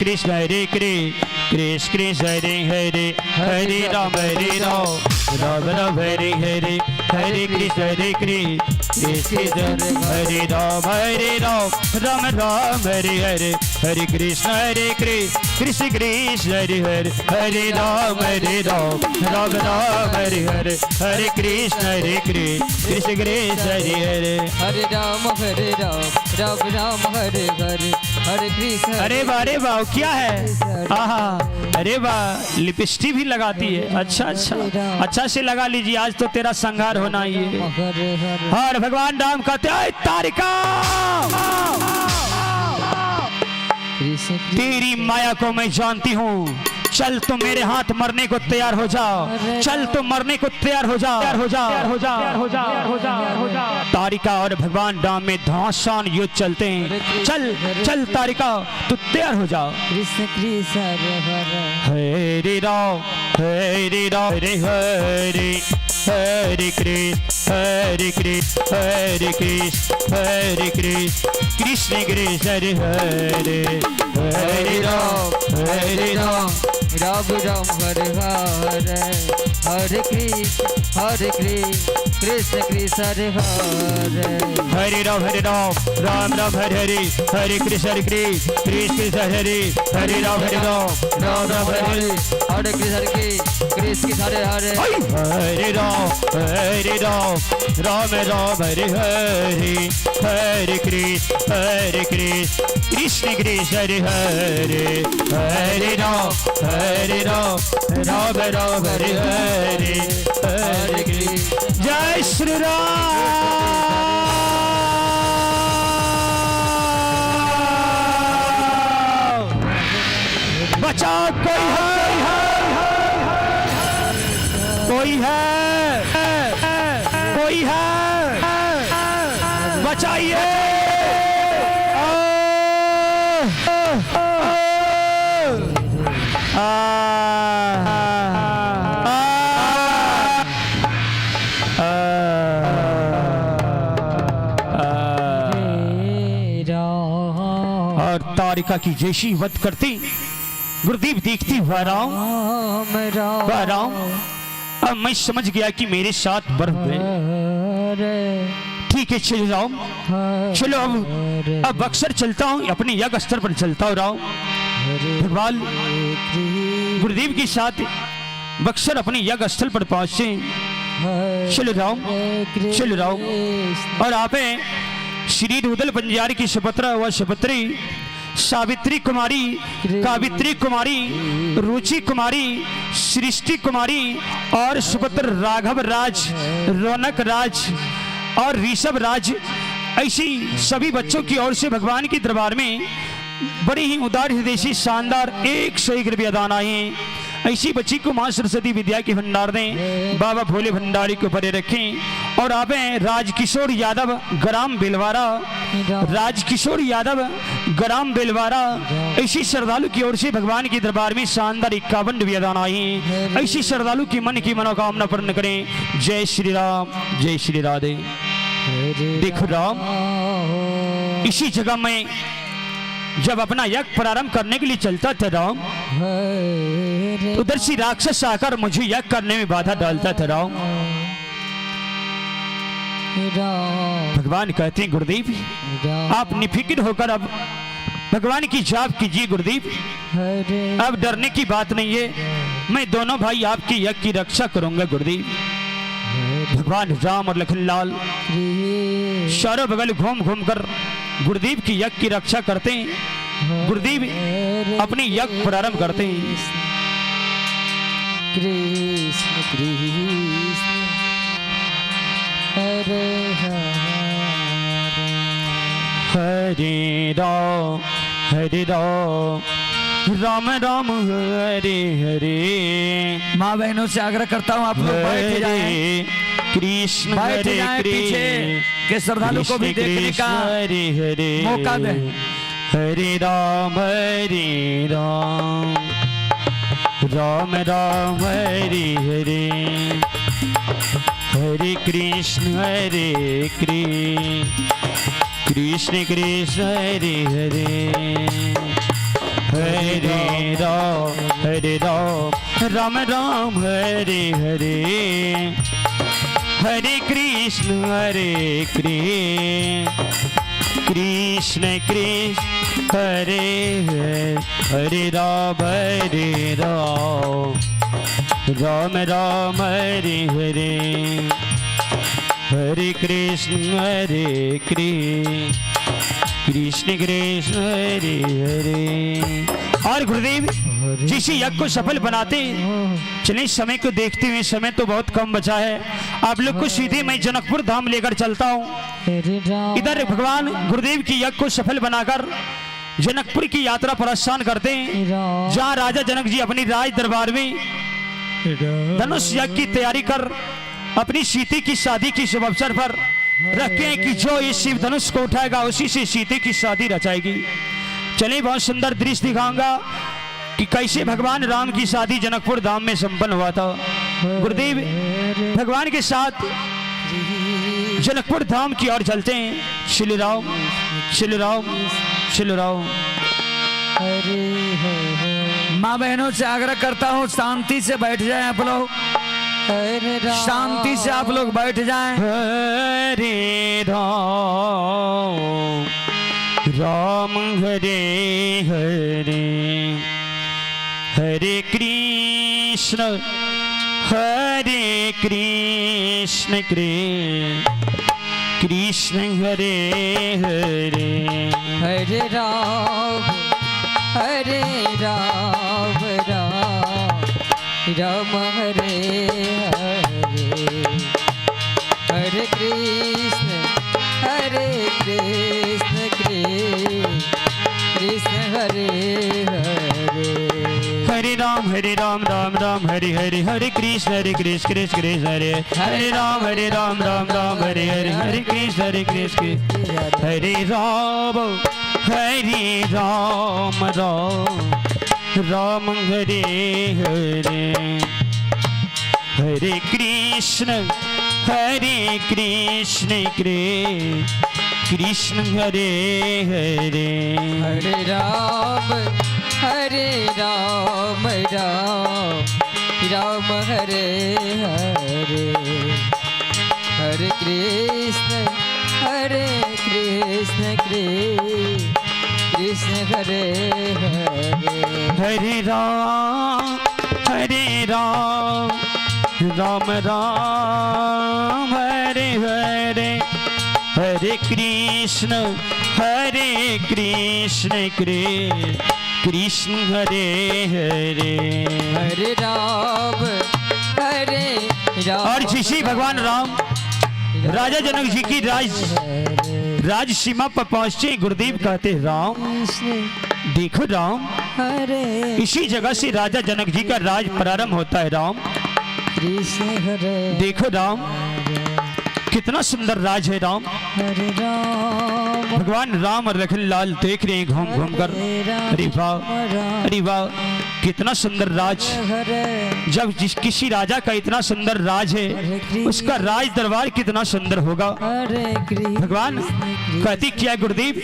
कृष्ण हरे कृष्ण कृष्ण कृष्ण हरे हरे, हरे राम हरे राम राम राम हरे हरे, हरे कृष्ण हरे कृष्ण कृष्ण कृष्ण हरे राम हरे राम राम राम हरे हरे, हरे कृष्ण हरे कृष्ण कृष्ण कृष्ण हरे हरे, हरे राम हरे राम राम राम हरे हरे, हरे कृष्ण हरे कृष्ण कृष्ण कृष्ण हरे हरे, हरे राम हरे राम राम राम हरे हरे, हरे कृष्ण। अरे वाह, अरे वाह, क्या है? आहा, अरे वाह, लिपस्टिक भी लगाती है। अच्छा अच्छा, अच्छा से लगा लीजिए, आज तो तेरा संहार होना ही है। हरे हरे। और भगवान राम कहते हैं, तारिका कृष्ण तेरी माया को मैं जानती हूँ, चल तुम मेरे हाथ मरने को तैयार हो जाओ, चल तुम मरने को तैयार हो जाओ, तैयार हो जाओ, तैयार हो जाओ, तैयार हो जाओ, हो जाओ, हो जाओ। तारिका और भगवान राम में घमासान युद्ध चलते हैं। चल चल तारिका, तू तैयार हो जाओ। कृष्ण कृष्ण हरे हरे, हरे राम हरे राम हरे हरे, हरे कृष्ण हरे कृष्ण हरे कृष्ण हरे कृष्ण कृष्ण कृष्ण हरे हरे, हरे राम हरे राम राम राम हरे हरे, हरे कृष्ण हरे कृष्ण कृष्ण कृष्ण हरे हरे, हरे राम हरे राम राम राम हरे हरे, हरे कृष्ण हरे कृष्ण कृष्ण कृष्ण हरे हरे, हरे राम हरे राम राम राम हरे हरे, हरे कृष्ण हरे कृष्ण कृष्ण कृष्ण हरे हरे, हरे राम हरे राम राम राम हरे हरे, हरे कृष्ण हरे कृष्ण कृष्ण कृष्ण हरे हरे, हरे राम हरे राम राम राम हरे हरे, हरे कृष्ण। जय श्री राम। बचाओ, कोई है, कोई है, कोई है, बचाइए। और तारिका की जैसी वध करती गुरुदेव देखती वह राम, वह राम, अब मैं समझ गया कि मेरे साथ बर्फ है। ठीक है चलो राम, चलो अब अक्सर चलता हूँ, अपने यज्ञ स्तर पर चलता हूँ राम। भगवान गुरुदेव के साथ बक्सर अपने यज्ञ स्थल पर पहुंचे। चलो राम, चलो राम। और आप श्री रुदल बंजारी की सुपुत्र व सुपुत्री सावित्री कुमारी, कावित्री कुमारी, रुचि कुमारी, सृष्टि कुमारी और सुपुत्र राघव राज, रौनक राज और ऋषभ राज, ऐसी सभी बच्चों की ओर से भगवान के दरबार में बड़ी ही उदार हृदय से शानदार 101 रुपया दान आए हैं। ऐसी बच्ची को माँ सरस्वती विद्या के भंडार दें, बाबा भोले भंडारी को परे रखें। और आप हैं राजकिशोर यादव ग्राम बेलवारा, राजकिशोर यादव ग्राम बेलवारा, ऐसी श्रद्धालु की ओर से भगवान के दरबार में शानदार 51 रुपया दान आए हैं। ऐसी श्रद्धालु की मन की मनोकामना पूर्ण करें। जय श्री राम, जय श्री राधे। देखो राम, इसी जगह में जब अपना यज्ञ प्रारंभ करने के लिए चलता था राम, उधर से राक्षस आकर मुझे यज्ञ करने में बाधा डालता था राम। भगवान कहते हैं गुरुदेव आप निफिक्र होकर अब भगवान की जाप कीजिए गुरुदेव, अब डरने की बात नहीं है, मैं दोनों भाई आपकी यज्ञ की रक्षा करूंगा गुरुदेव। भगवान राम और लखनलाल चारों बगल घूम घूम कर गुरुदेव की यज्ञ की रक्षा करते हैं। गुरुदेव अपनी यज्ञ प्रारंभ करते हैं। कृष्ण कृष्ण हरे हरे, हरे राम हरे राम राम राम हरे हरे। माँ बहनों से आग्रह करता हूँ आप लोग बैठ जाएं, कृष्ण बैठ हरे जाएं, पीछे के श्रद्धालु को भी देखने का हरे हरे मौका दें। हरे राम हरे राम राम राम हरे हरे, हरे कृष्ण हरे कृष्ण कृष्ण कृष्ण हरे हरे, हरे राम हरे राम राम राम हरे हरे। हरे कृष्ण हरे कृष्ण कृष्ण कृष्ण हरे हरे, हरे राम हरे राम राम राम हरे हरे। हरे कृष्ण हरे कृष्ण कृष्ण कृष्ण हरे हरे। और गुरुदेव जिस यज्ञ को सफल बनाते चलिए, समय को देखते हुए समय तो बहुत कम बचा है, आप लोग को सीधे मैं जनकपुर धाम लेकर चलता हूँ। इधर भगवान गुरुदेव की यज्ञ को सफल बनाकर जनकपुर की यात्रा प्रस्थान करते हैं, जहाँ राजा जनक जी अपनी राज दरबार में धनुष यज्ञ की तैयारी कर अपनी सीता की शादी की शुभ अवसर पर रखे हैं कि जो इस शिव धनुष को उठाएगा उसी से सीता की शादी रचाएगी। चलिए बहुत सुंदर दृश्य दिखाऊंगा कि कैसे भगवान राम की शादी जनकपुर धाम में संपन्न हुआ था। गुरुदेव भगवान के साथ जनकपुर धाम की ओर चलते हैं। श्री राम श्री राम श्री राम। माँ बहनों से आग्रह करता हूँ, शांति से बैठ जाएं आप लोग, शांति से आप लोग बैठ जाएं। हरे राम राम हरे हरे, हरे कृष्ण हरे कृष्ण कृष्ण हरे हरे। हरे राम हरे राम राम राम हरे हरे, हरे कृष्ण हरे कृष्ण कृष्ण कृष्ण हरे हरे। हरे राम राम राम हरे हरे, हरे कृष्ण कृष्ण कृष्ण हरे हरे, राम राम राम हरे हरे, हरे कृष्ण कृष्ण कृष्ण हरे राम राम राम हरे हरे, हरे कृष्ण कृष्ण कृष्ण हरे हरे। हरे राम राम राम हरे हरे, हरे कृष्ण कृष्ण कृष्ण हरे हरे। हरे राम राम राम हरे हरे, हरे कृष्ण कृष्ण कृष्ण हरे हरे। हरे राम हरे राम। और जिसी भगवान राम राजा जनक जी की राज राज सीमा पर पहुंचे, गुरुदेव कहते राम देखो राम, हरे इसी जगह से राजा जनक जी का राज प्रारंभ होता है। राम कृष्ण हरे देखो राम कितना सुंदर राज है राम। हरे राम भगवान राम और लखन लाल देख रहे हैं घूम घूम कर, अरे वाह अरे वाह कितना सुंदर राज। जब जिस किसी राजा का इतना सुंदर राज है, उसका राज दरबार कितना सुंदर होगा। भगवान कहती क्या गुरुदेव,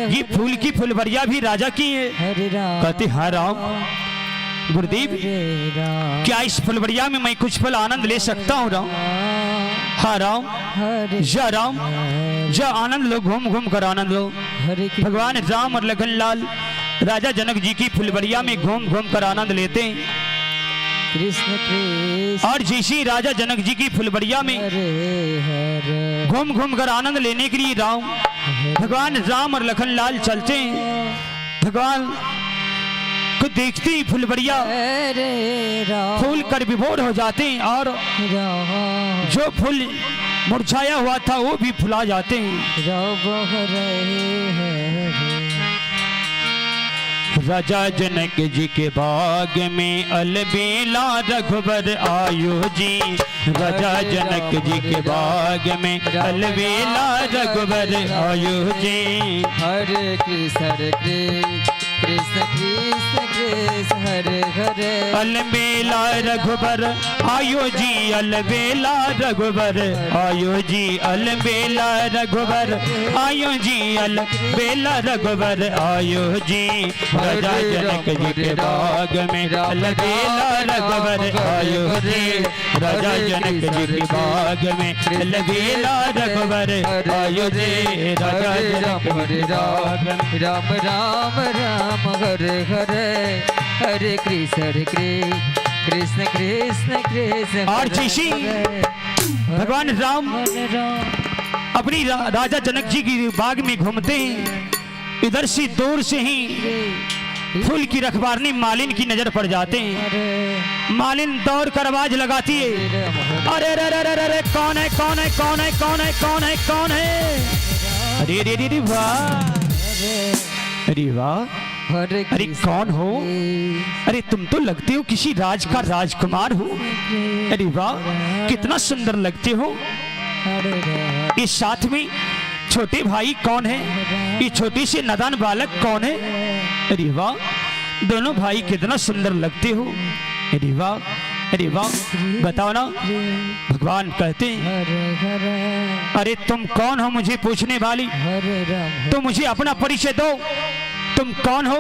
ये फूल की फुलवरिया भी राजा की है। कहते हाँ राम। गुरुदेव क्या इस फुलवरिया में मैं कुछ फल आनंद ले सकता हूँ राम? हाँ राम, जा राम जा, आनंद लो, घूम घूम कर आनंद लो। भगवान राम और लखन लाल राजा जनक जी की फुलवरिया में घूम घूम कर आनंद लेते हैं। कृष्ण कृष्ण। और जैसी राजा जनक जी की फुलवरिया में घूम घूम कर आनंद लेने के लिए राम भगवान राम और लखन लाल चलते हैं। भगवान को देखते ही फुलवरिया फूल कर विभोर हो जाते हैं और जो फूल मुरझाया हुआ था वो भी फुला जाते हैं। राजा जनक जी के बाग में अलबेला रघुबर आयो जी। राजा जनक जी के बाग में अलबेला रघुबर आयो जी। हरे कृष्ण हरे कृष्ण कृष्ण कृष्ण कृष्ण हरे हरे। अलबेला रघुबर आयो जी, अलबेला रघुबर आयो जी, अलबेला रघुबर आयो जी, अलबेला रघुबर आयो जी, राजा जनक जी के बाग में अलबेला रघुबर आयो जी, राजा जनक जी के बाग में अलबेला रघुबर आयो जी, राजा जनक जी के बाग में। राम राम राम हरे हरे, हरे कृष्ण हरे कृष्ण कृष्ण कृष्ण कृष्ण और हरे जैसी हरे, भगवान राम हरे राम अपनी राजा जनक जी की बाग में घूमते हैं, इधर से दूर से ही फूल की रखवारनी मालिन की नजर पड़ जाते हैं। हरे मालिन दौड़ कर आवाज लगाती है, राम हरे अरे अरे अरे अरे अरे कौन है कौन है कौन है कौन है कौन है कौन है, अरे अरे अरे अरे वाह, अरे वाह, हरे अरे कृष्ण कौन हो, अरे तुम तो लगते हो किसी राज का राजकुमार हो, अरे वाह कितना सुंदर लगते हो। हरे राम इस साथ में छोटे भाई कौन है, ये छोटी सी नदान बालक कौन है, अरे वाह दोनों भाई कितना सुंदर लगते हो, अरे वाह, अरे वाह बताओ ना। भगवान कहते हैं, हरे हरे अरे तुम कौन हो मुझे पूछने वाली, हरे राम तो मुझे अपना परिचय दो, तुम कौन हो।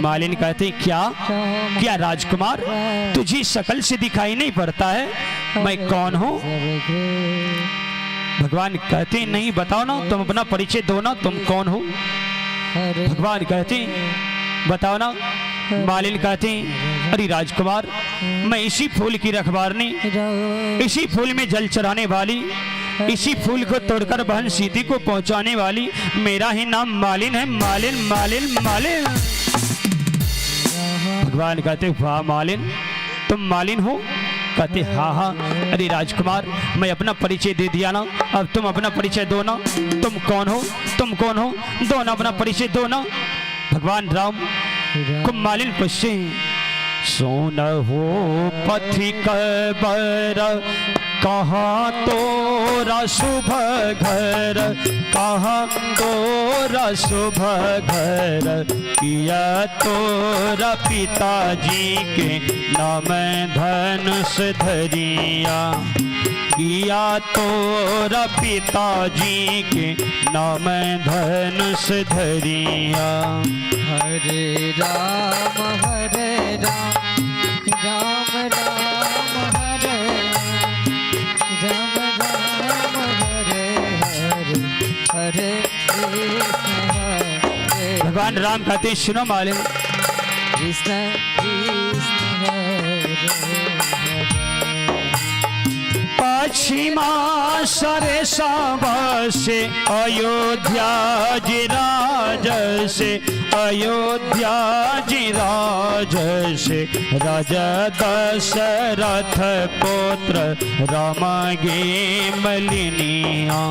मालिन कहते हैं, क्या राम क्या राजकुमार तुझे शकल से दिखाई नहीं पड़ता है मैं कौन हूँ। हरे कृष्ण भगवान कहते हैं, नहीं बताओ ना, तुम अपना परिचय दो ना, तुम कौन हो। हरे भगवान कहते हैं, बताओ ना। मालिन कहते हैं, अरे राजकुमार मैं इसी फूल की रखवारनी, राम इसी फूल में जल चढ़ाने वाली, इसी फूल को तोड़कर बहन सीती को पहुंचाने वाली, मेरा ही नाम मालिन है, मालिन मालिन मालिन। भगवान कहते वाह मालिन, तुम मालिन हो। कहते हाँ हाँ। अरे राजकुमार मैं अपना परिचय दे दिया ना, अब तुम अपना परिचय दो ना, तुम कौन हो, तुम कौन हो, दो ना अपना परिचय दो ना। भगवान राम को मालिन पूछते हैं, सोन हो पथिक बर कहाँ तोरा शुभ घर, कहाँ तोरा शुभ घर, किया तोरा पिताजी के नाम धनुष धरिया, किया तोरा पिताजी के नाम धनुष धरिया। हरे राम हरे राम राम राम हरे राम राम हरे हरे हरे कृष्ण हरे भगवान राम कहते हैं, सुनो मालिन, कृष्ण कृष्ण हरे हरे। पश्चिमा सरे से अयोध्या जी राज से, अयोध्या जी राज से, राजा दशरथ पुत्र राम गे मलिनिया।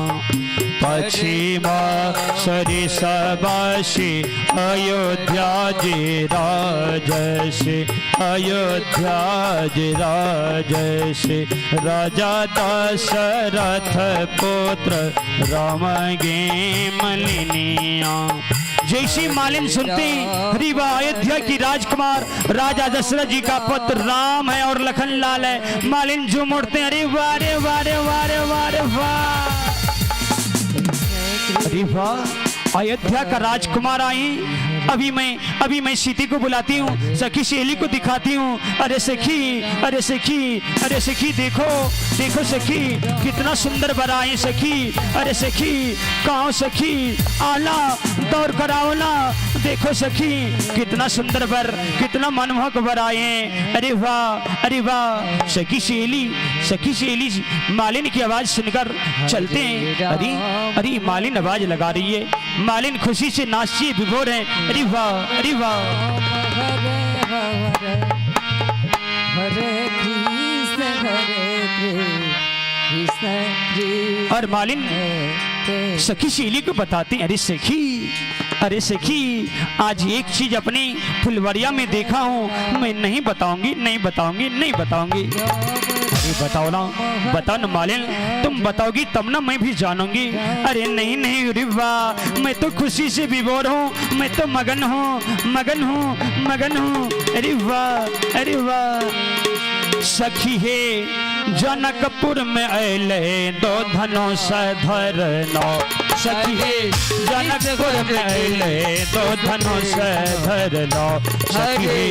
पश्चिमा सरे से अयोध्या जी राज से, अयोध्या जी राज से, राजा दशरथ पुत्र राम गे मलिनिया। जैसी मालिन सुनते हरी वाह, अयोध्या की राजकुमार राजा दशरथ जी का पुत्र राम है और लखन लाल है। मालिन जो मुड़ते हैं, अरे वाह रे वाह रे वाह रे वाह रे वाह, अरे वाह अयोध्या का राजकुमार आई। अभी मैं सीती को बुलाती हूँ, सखी सहेली को दिखाती हूँ। अरे सखी, अरे सखी, अरे सखी देखो देखो सखी कितना सुंदर बर आए सखी। अरे सखी कहाँ सखी, आला दौड़ कर आओ ना, देखो सखी कितना सुंदर बर, कितना मनमोहक बर आए हैं। अरे वाह, अरे वाह। सखी सहेली, सखी सहेली मालिन की आवाज सुनकर चलते हैं। अरे अरे मालिन आवाज लगा रही है, मालिन खुशी से नाचती विभोर है। अरे वाह, अरे वाह। हरे हरे हरे कृष्ण हरे कृष्ण कृष्ण और मालिन सखी सहेली को बताती हैं, अरे सखी, अरे सखी आज एक चीज अपनी फुलवरिया में देखा हूँ, मैं नहीं बताऊंगी, नहीं बताऊंगी, नहीं बताऊंगी। राम अरे बताओ ना, बताओ ना मालिन, तुम बताओगी तब ना मैं भी जानूंगी। अरे नहीं नहीं, अरे वाह, मैं तो खुशी से विभोर हूँ, मैं तो मगन हूँ, मगन हूँ, मगन हूँ। अरे वाह, अरे वाह। सखी हे जनकपुर में अले दो धनुष धरनो, सखी हे जनकपुर में अले दो धनुष धरनो, सखी हे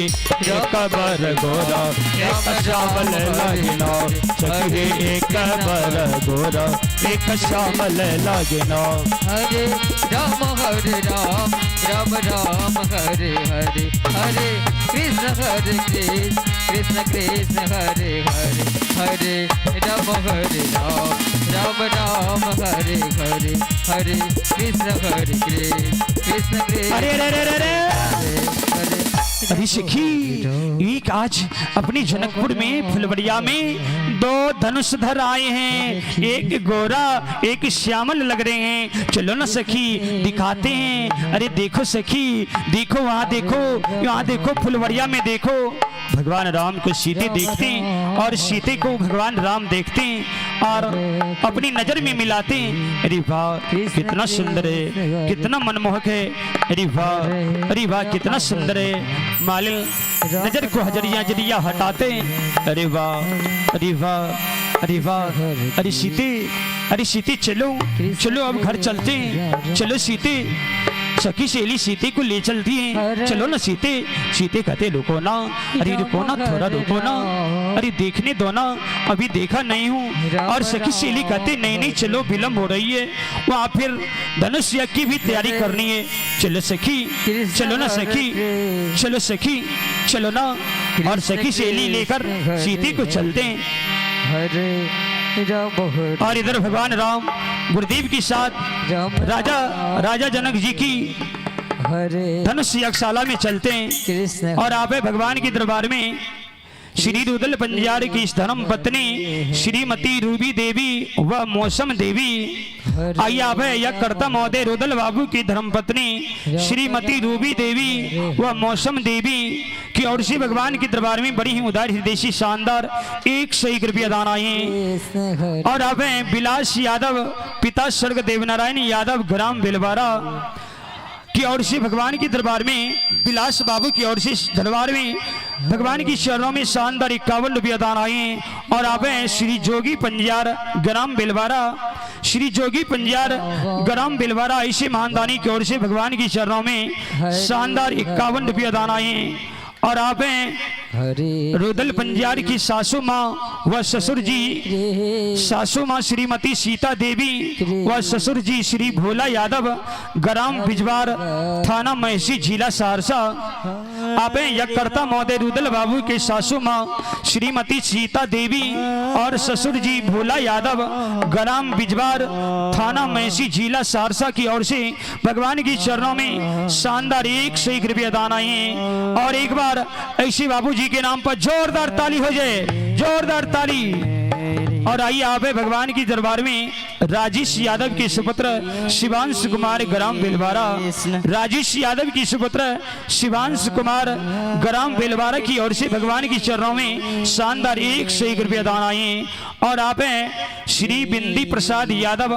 एक बर गोरा एक श्यामल लगनो, सखी हे एक बर गोरा एक श्यामल लगनो। हरे राम हरे राम राम राम हरे हरे, हरे कृष्ण हरे कृष्ण कृष्ण कृष्ण हरे हरे, हरे राम हरे राम राम राम हरे हरे, हरे कृष्ण हरे कृष्ण कृष्ण कृष्ण अरे अरे अरे अरे हरे। अरे सखी, एक आज अपनी जनकपुर में फुलवड़िया में दो धनुष धर आए हैं, एक गोरा एक श्यामल लग रहे हैं। चलो ना सखी दिखाते हैं। अरे देखो सखी, देखो वहाँ देखो, यहाँ देखो, फुलवड़िया में देखो। भगवान राम को सीते देखते हैं और सीते को भगवान राम देखते हैं और अपनी नजर में मिलाते हैं। अरे वाह कितना सुंदर है, कितना मनमोहक है। अरे वाह, अरे वाह कितना सुंदर है। मालिन नजर को हजरिया जरिया हटाते हैं। अरे वाह, अरे वाह, अरे वाह। अरे सीते, अरे सीते चलो चलो अब घर चलते हैं। चलो सीते, सखी सहेली सीते को ले चलती हैं। चलो ना सीते। सीते कहते रुको ना, अरे रुको ना, थोड़ा रुको ना, अरे देखने दो ना, अभी देखा नहीं हूँ। और सखी सहेली कहते नहीं नहीं चलो, विलम्ब हो रही है, वहाँ फिर धनुष यज्ञ की भी तैयारी करनी है। चलो सखी, चलो ना सखी, चलो सखी, चलो ना। और सखी सहेली लेकर सीते को चलते हैं। हरे राम हरे और इधर भगवान राम गुरुदेव के साथ राम राजा राजा जनक जी की हरे धनुष यज्ञशाला में चलते हैं। कृष्ण और आप भगवान के दरबार में श्री रुदल पंजार की धर्म पत्नी श्रीमती रूबी देवी व मौसम देवी आइए आप है यह कर्ता महोदय रुदल बाबू की धर्म पत्नी श्रीमती रूबी देवी व मौसम देवी की ओर से भगवान के दरबार में बड़ी ही उदार हृदय शानदार 101 रुपया दान आए हैं। कृष्ण हरे और अब हैं विलास यादव पिता स्वर्ग देवनारायण यादव ग्राम बेलवारा की ओर से भगवान के दरबार में विलास बाबू की ओर से दरबार में भगवान की शरणों में शानदार 51 रुपया दान आए हैं। और आप हैं श्री जोगी पंजार ग्राम बेलवारा, श्री जोगी पंजार ग्राम बेलवारा ऐसे महानदानी की ओर से भगवान की शरणों में शानदार 51 रुपया दान आए हैं। और आप हैं हरे रुदल पंजार की सासू माँ व ससुर जी, सासू माँ श्रीमती सीता देवी व ससुर जी श्री भोला यादव ग्राम बिजवार थाना महसी जिला सहरसा। आप हैं यज्ञकर्ता महोदय रुदल बाबू के सासू माँ श्रीमती सीता देवी और ससुर जी भोला यादव ग्राम बिजवार थाना महसी जिला सहरसा की ओर से भगवान की चरणों में शानदार 101 रुपया दान आए हैं। और एक बार ऐसे बाबू जी के नाम पर जोरदार ताली हो जाए, जोरदार ताली। और आइए आप है भगवान की दरबार में राजेश यादव के सुपुत्र शिवांश कुमार ग्राम बेलवारा, राजेश यादव की सुपुत्र शिवांश कुमार ग्राम बेलवारा की ओर से भगवान की चरणों में शानदार 101 रुपया दान आए हैं। और आप हैं श्री बिंदी प्रसाद यादव,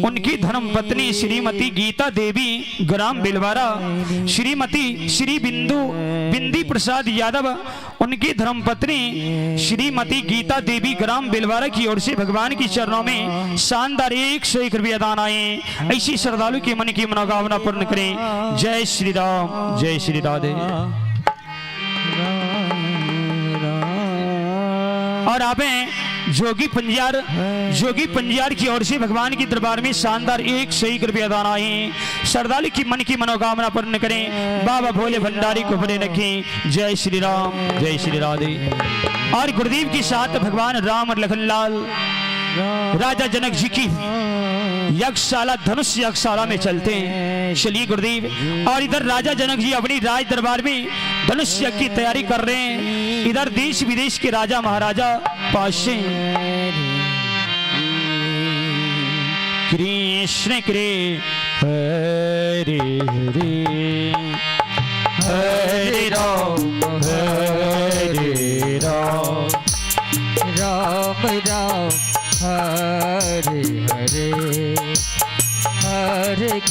उनकी धर्मपत्नी श्रीमती गीता देवी ग्राम बेलवारा, श्रीमती श्री बिंदु बिंदी प्रसाद यादव, उनकी धर्मपत्नी श्रीमती गीता देवी ग्राम बेलवारा की ओर से भगवान की चरणों में शानदार 101 रुपया दान आए। ऐसी श्रद्धालु के मन की मनोकामना पूर्ण करें। जय श्री राम, जय श्री राधे। और आप हैं जोगी पंजार, जोगी पंजार की ओर से भगवान की दरबार में शानदार 101 रुपया दान आए हैं। श्रद्धालु की मन की मनोकामना पूर्ण करें, बाबा भोले भंडारी को बने रखें। जय श्री राम, जय श्री राधे। और गुरुदेव के साथ भगवान राम और लखनलाल राजा जनक जी की यज्ञशाला धनुष यज्ञशाला में चलते हैं। चलिए गुरुदेव। और इधर राजा जनक जी अपनी राज दरबार में धनुष यज्ञ की तैयारी कर रहे हैं। इधर देश विदेश के राजा महाराजा पाशे कृष्ण कृ हरे हरे हरे राम हरे Ram Ram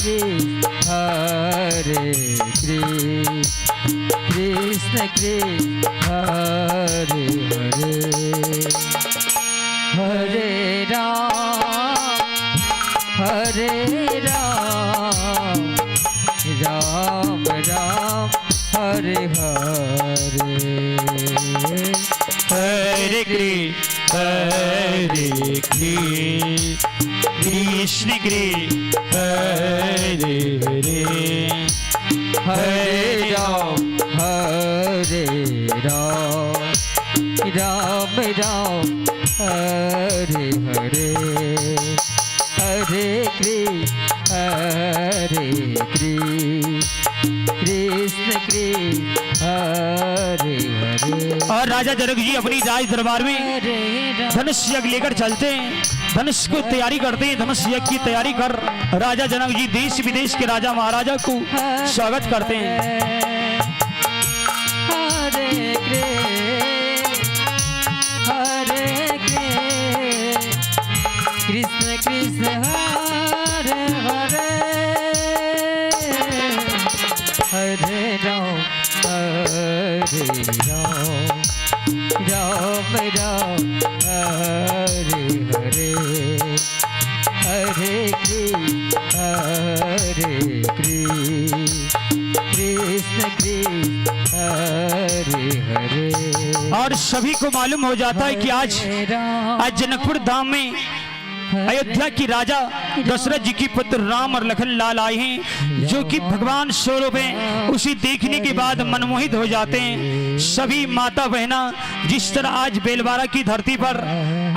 Krishna Hare Krishna Krishna Krishna Hare Hare Hare Ram Hare Ram Ram Ram Hare Hare Hare Krishna Hare Krishna Krishna Krishna Hare Hare Hare Ram Hare Ram Ram Ram Hare Hare Hare Krishna Hare Krishna Krishna Krishna Hare Hare. और राजा जनक जी अपनी राज दरबार में हरे राम धनुष यज्ञ लेकर चलते हैं, धनुष को तैयारी करते हैं। धनुष यज्ञ की तैयारी कर राजा जनक जी देश विदेश के राजा महाराजा को स्वागत करते हैं। हरे कृष्ण हरे कृष्ण कृष्ण कृष्ण हरे हरे हरे राम हरे राम राम राम हरे हरे हरे कृष्ण हरे कृष्ण कृष्ण कृष्ण हरे हरे। और सभी को मालूम हो जाता है कि आज हरे राम आज जनकपुर धाम में अयोध्या की राजा दशरथ जी की पुत्र राम और लखन लाल आए हैं, जो कि भगवान स्वरूप हैं। उसी देखने के बाद मनमोहित हो जाते हैं सभी माता बहना। जिस तरह आज बेलवारा की धरती पर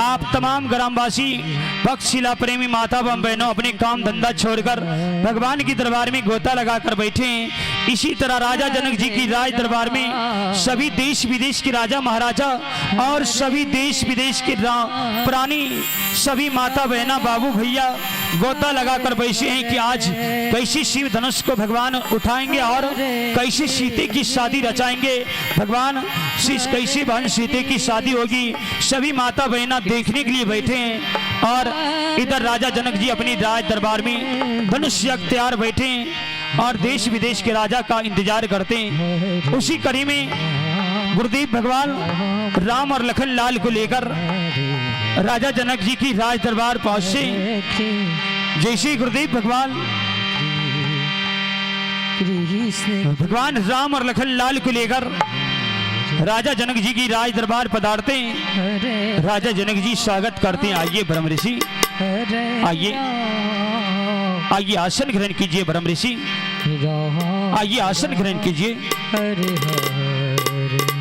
आप तमाम ग्रामवासी भक्त शिला प्रेमी माता एवं बहनों अपने काम धंधा छोड़कर भगवान की दरबार में गोता लगाकर बैठे हैं, इसी तरह राजा जनक जी की राज दरबार में सभी देश विदेश के राजा महाराजा और सभी देश विदेश के प्राणी सभी माता बहना बाबू भैया गोता लगाकर बैठे हैं कि आज कैसी शिव धनुष को भगवान उठाएंगे और कैसी सीते की शादी रचाएंगे, भगवान श्री कैसी बहन सीते की शादी होगी। सभी माता बहना देखने के लिए बैठे हैं। और इधर राजा जनक जी अपनी राज दरबार में धनुष यज्ञ तैयार बैठे हैं और देश विदेश के राजा का इंतजार करते हैं। उसी कड़ी में गुरुदेव भगवान राम और लखन लाल को लेकर राजा जनक जी की राज दरबार पहुंचे। जैसे ही गुरुदेव भगवान कृष्ण भगवान राम और लखन लाल को लेकर राजा जनक जी की राज दरबार पधारते हैं, हरे राजा जनक जी स्वागत करते हैं। आइए ब्रह्म ऋषि, हरे आइए। आइए आसन ग्रहण कीजिए ब्रह्म ऋषि, राम आइए आसन ग्रहण कीजिए। हरे हरे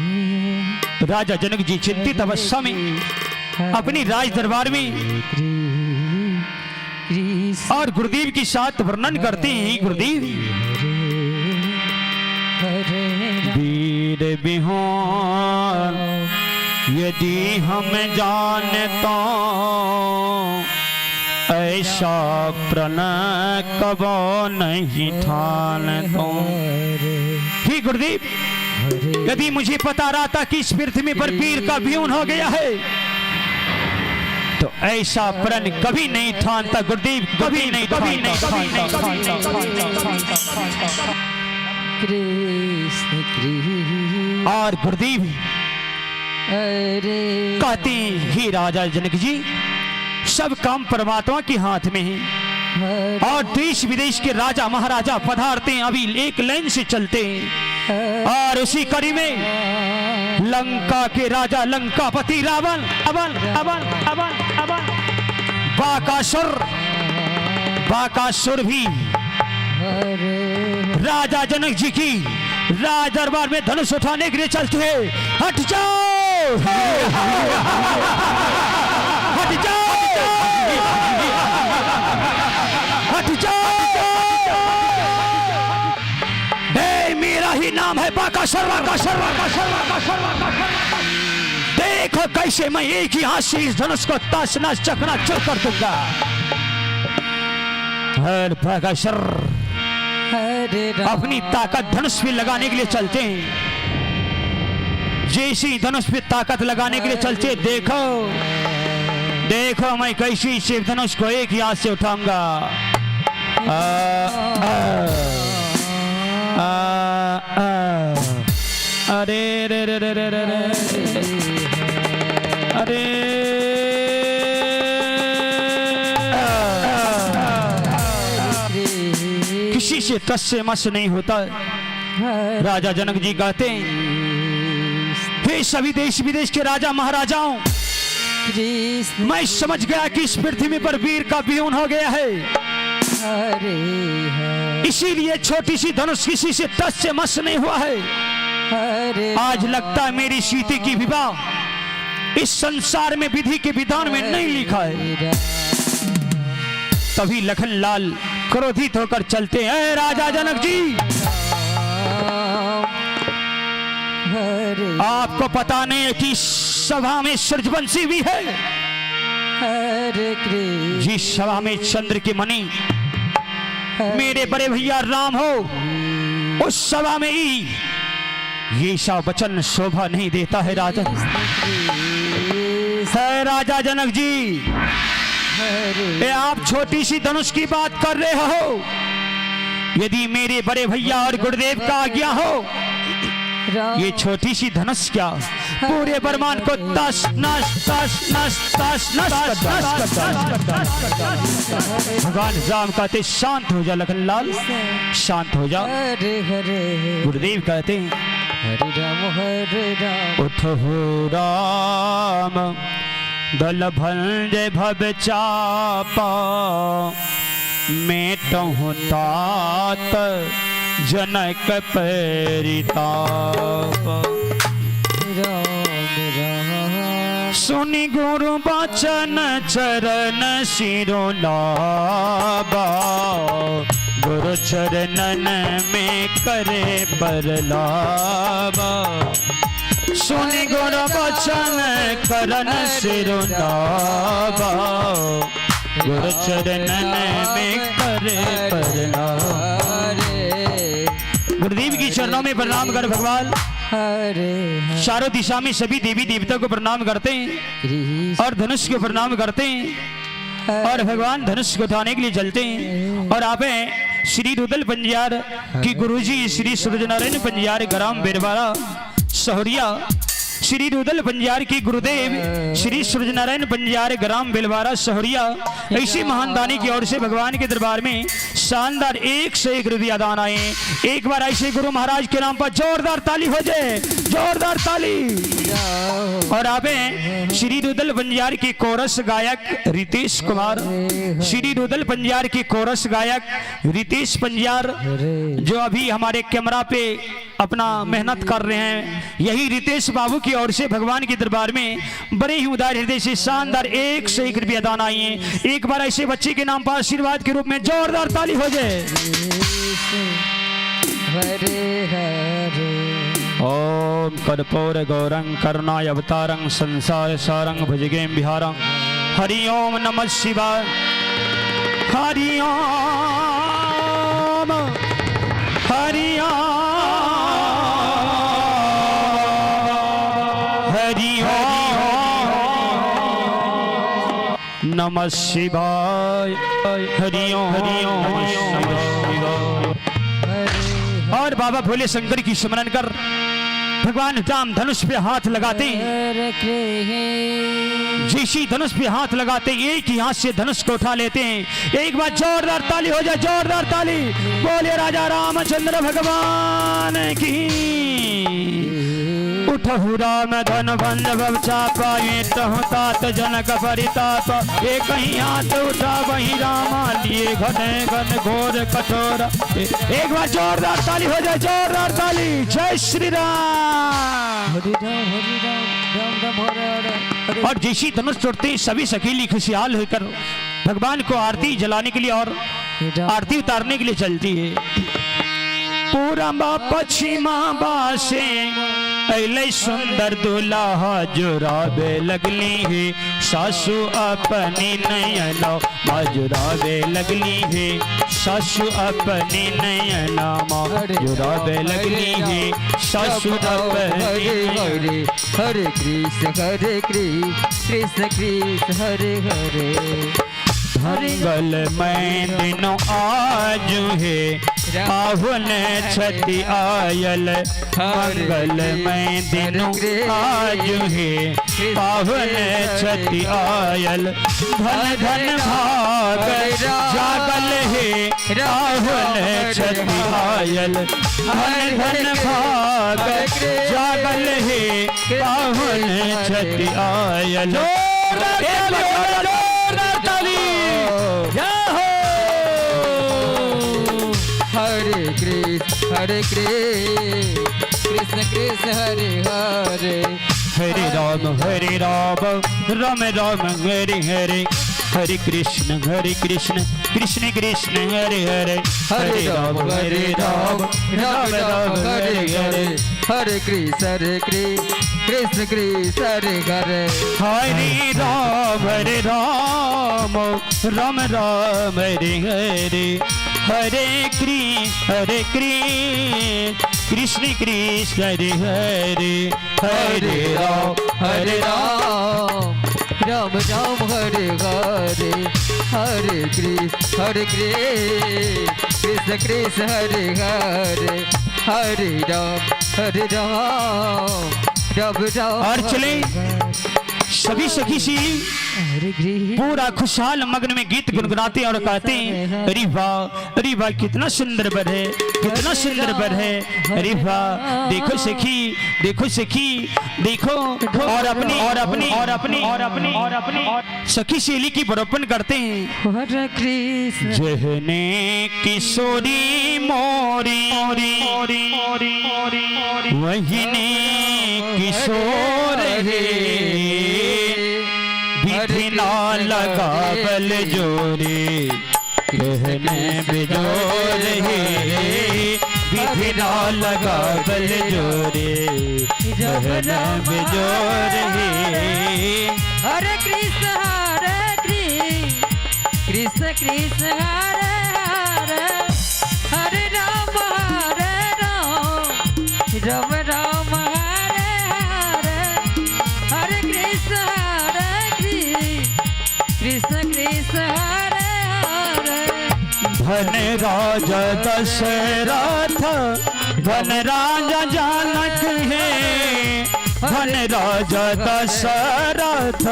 राजा जनक जी चिंतित अवस्था में अपनी राज दरबार में कृष्ण और गुरुदेव के साथ वर्णन करते हैं। गुरुदेव हरे वीर बिहान यदि हम जानता ऐसा प्रण कबो नहीं ठान तो। ही गुरुदेव, यदि मुझे पता रहा था कि इस पृथ्वी पर पीर का व्यून हो गया है तो ऐसा प्रण कभी नहीं ठानता गुरुदेव, कभी नहीं, कभी नहीं, कभी नहीं। कृष्ण कृष्ण और गुरुदेव हरे कहते हैं, ही राजा जनक जी, सब काम परमात्मा के हाथ में है और देश विदेश के राजा महाराजा पधारते हैं, अभी एक लाइन से चलते हैं। और उसी कड़ी में लंका के राजा लंकापति रावण अवन अवन अवन अवन बाकासुर, बाकासुर भी हरे राजा जनक जी की राज दरबार में धनुष उठाने के लिए चलते हैं। हट जाओ, हट जाओ, हट जाओ। ए, मेरा ही नाम है बाकासुर, बाकासुर, बाकासुर, बाकासुर, बाकासुर। देखो कैसे मैं एक ही हाथ से इस धनुष को ताशना चकना चूर कर दूंगा। हर बाकासुर हरे राम अपनी ताकत धनुष पे लगाने के लिए चलते हैं। जैसी धनुष पे ताकत लगाने के लिए चलते हैं, देखो देखो मैं कैसी शिव धनुष को एक ही हाथ से उठाऊंगा। आ, आ, आ, आ, अरे रे रे रे रे रे रे, अरे किसी से तस से मस नहीं होता। राजा जनक जी कहते हैं, हे सभी देश विदेश के राजा महाराजाओं, मैं समझ गया कि इस पृथ्वी पर वीर का विहोन हो गया है, इसीलिए छोटी सी धनुष किसी से तस से मस नहीं हुआ है। आज लगता है मेरी सीते की विवाह इस संसार में विधि के विधान में नहीं लिखा है। तभी लखनलाल क्रोधित होकर चलते हैं, राजा जनक जी आपको पता नहीं है कि सभा में सूर्यवंशी भी है। जिस सभा में चंद्र के मणि मेरे बड़े भैया राम हो, उस सभा में ही ये सा वचन शोभा नहीं देता है। राजा है राजा जनक जी, ये आप छोटी सी धनुष की बात कर रहे हो, यदि मेरे बड़े भैया और गुरुदेव का आज्ञा हो, ये छोटी सी धनुष क्या पूरे ब्रह्मांड को तस नस तस नस तस नस नस। भगवान राम कहते शांत हो जा लखनलाल, शांत हो जा। गुरुदेव कहते हैं हरे राम हरे राम, उठ हो राम दल भंज भव चापा, मेटहु तात जनक परिताप। राम राम सुनि गुरु बचन चरण सिरो लाबा, गुरु चरणन में करे परलाबा। सुनि गुरु बचन करन सिरो लाबा, गुरु चरणन में करे परलाबा। गुरुदेव की चरणों में प्रणाम कर भगवान हरे चारों दिशा में सभी देवी देवता को प्रणाम करते हैं और धनुष को प्रणाम करते हैं और भगवान धनुष को उठाने के लिए चलते हैं। और आप हैं श्री रुदल पंजियार की गुरुजी श्री सूरजनारायण पंजियार ग्राम बेरवाड़ा सहोरिया, श्री रुदल पंजियार की गुरुदेव श्री सूरजनारायण पंजियार ग्राम बेलवारा सहोरिया, ऐसी महान दानी की ओर से भगवान के दरबार में शानदार 1 से 1 रुपया दान आए। एक बार ऐसे गुरु महाराज के नाम पर जोरदार ताली हो जाए, जोरदार ताली। और आप हैं श्री रुदल पंजियार की कोरस गायक रितेश कुमार, श्री रुदल पंजियार की कोरस गायक रितेश पंजियार, जो अभी हमारे कैमरा पे अपना मेहनत कर रहे हैं, यही रितेश बाबू की ओर से भगवान के दरबार में बड़े ही उदार हृदय से शानदार 1 से 1 रुपया दान आई है। एक बार ऐसे बच्चे के नाम पर आशीर्वाद के रूप में जोरदार ताली हो जाए। हरे हरे ओम कर्पूर गौरं करुणाय अवतारं संसार सारंग भुजगें बिहारं। हरि ओम नमः शिवाय, हरि ओम, हरि ओम, हरि ओम नमः शिवाय, हरि ओम, हरि ओम नमः शिवाय। और बाबा भोले शंकर की स्मरण कर भगवान राम धनुष पे हाथ लगाते हैं। जैसी धनुष पे हाथ लगाते एक ही हाथ से धनुष को उठा लेते हैं। एक बार जोरदार ताली हो जाए, जोरदार ताली। बोले राजा रामचंद्र भगवान की। उठहु राम धन बंध भव चापा, तहु तात जनक परिताप। एक ही हाथ उठा वही रामा लिए घने घन घोर कठोर। एक बार जोरदार ताली हो जाए, जोरदार ताली। जय श्री राम। हरे राम हरे राम राम राम हरे हरे हरे। और जैसी धनुष तोड़ते ही सभी सखेली खुशहाल होकर भगवान को आरती जलाने के लिए और आरती उतारने के लिए चलती है। पूरबा पश्चिमा बासे अले सुंदर दुल्हा जुराबे लगली है, सासू अपनी नयना जुराबे लगली है, सासू अपनी नयना जुराबे लगली है, सासू अपनी। हरे हरे हरे कृष्ण हरे कृष्ण कृष्ण कृष्ण हरे हरे मंगलमय दिन आज है, पाहुन छति आयल। मंगलमय दिन आज है, पाहुन छति आयल। धन धन भाग जागल है, पाहुन छति आयल। धन धन भाग जागल है, पाहुन छति आयल। जोरदार ताली, जय हो। हरे कृष्ण हरे कृष्ण कृष्ण कृष्ण हरे हरे। हरे राम राम राम हरे हरे। हरे कृष्ण कृष्ण कृष्ण हरे हरे। हरे राम राम राम हरे हरे। हरे कृष्ण कृष्ण कृष्ण हरे हरे। हरे राम राम राम हरे हरे। हरे कृष्ण कृष्ण कृष्ण हरे हरे। हरे राम राम राम राम हरे हरे। हरे कृष्ण कृष्ण कृष्ण हरे हरे। हरे राम राम राम। और चले सभी सखी सी हरे कृष्ण पूरा खुशहाल मग्न में गीत गुनगुनाते और कहते हैं, अरे वाह, अरे वाह, कितना सुंदर बर है, कितना सुंदर बर है। अरे वाह, देखो सखी, देखो सखी, देखो। और अपनी और अपनी और अपनी और अपनी और अपनी सखी सहेली की बड़प्पन करते हैं। हरे कृष्ण जहने किशोरी मोरी मोरी मोरी वहीने किशोर है, विधि ना लगावल जोरे, कहने बिजोर है, विधि ना लगावल जोरे, कहने बिजोर है। हरे कृष्ण कृष्ण कृष्ण हरे हरे। हरे राम राम राम हरे हरे। हरे कृष्ण कृष्ण कृष्ण हरे हरे। धन राजा दशरथ, धन राजा जनक है, धन राजा दशरथ,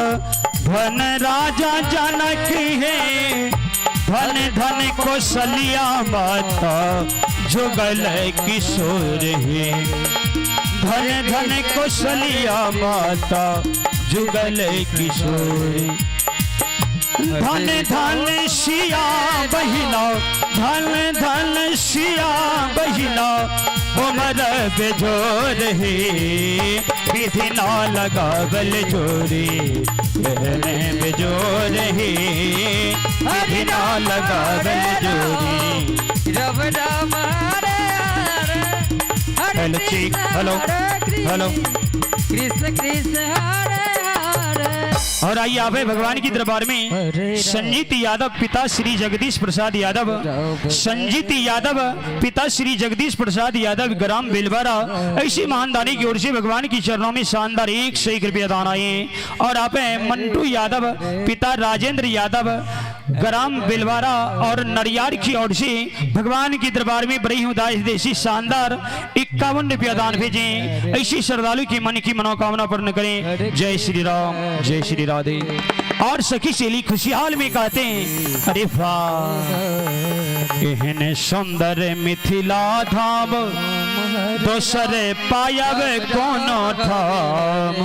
धन राजा जनक है, धन धन कौशल्या माता जुगल किशोर है, धन धन कौशल्या माता जुगल किशोर। धन धन सिया बहिना, धन धन सिया बहिना, उमर बेजोर है, विधि ना लगावल जोरे, कहने बेजोर है, विधि ना लगावल जोरे। राम राम हरे हरे। हरे हेलो ठीक, कृष्ण हेलो हेलो कृष्ण कृष्ण हरे हरे। और आइए आवे भगवान की दरबार में संजीत यादव पिता श्री जगदीश प्रसाद यादव, संजीत यादव पिता श्री जगदीश प्रसाद यादव, ग्राम बेलवारा, ऐसी महानदानी की ओर से भगवान की चरणों में शानदार 101 रुपया दान आए। और आप हैं मंटू यादव पिता राजेंद्र यादव, ग्राम बेलवारा और नरियार की ओर से भगवान की दरबार में बड़ी उदास देसी शानदार 51 रुपया दान भेजें। ऐसी श्रद्धालु की मन की मनोकामना पूर्ण करें। जय श्री राम, जय श्री राधे। और सखी सहेली खुशहाल में कहते हैं, अरे वाह, एहन सुंदर मिथिला धाम, दोसर पायब कोनो ठाम।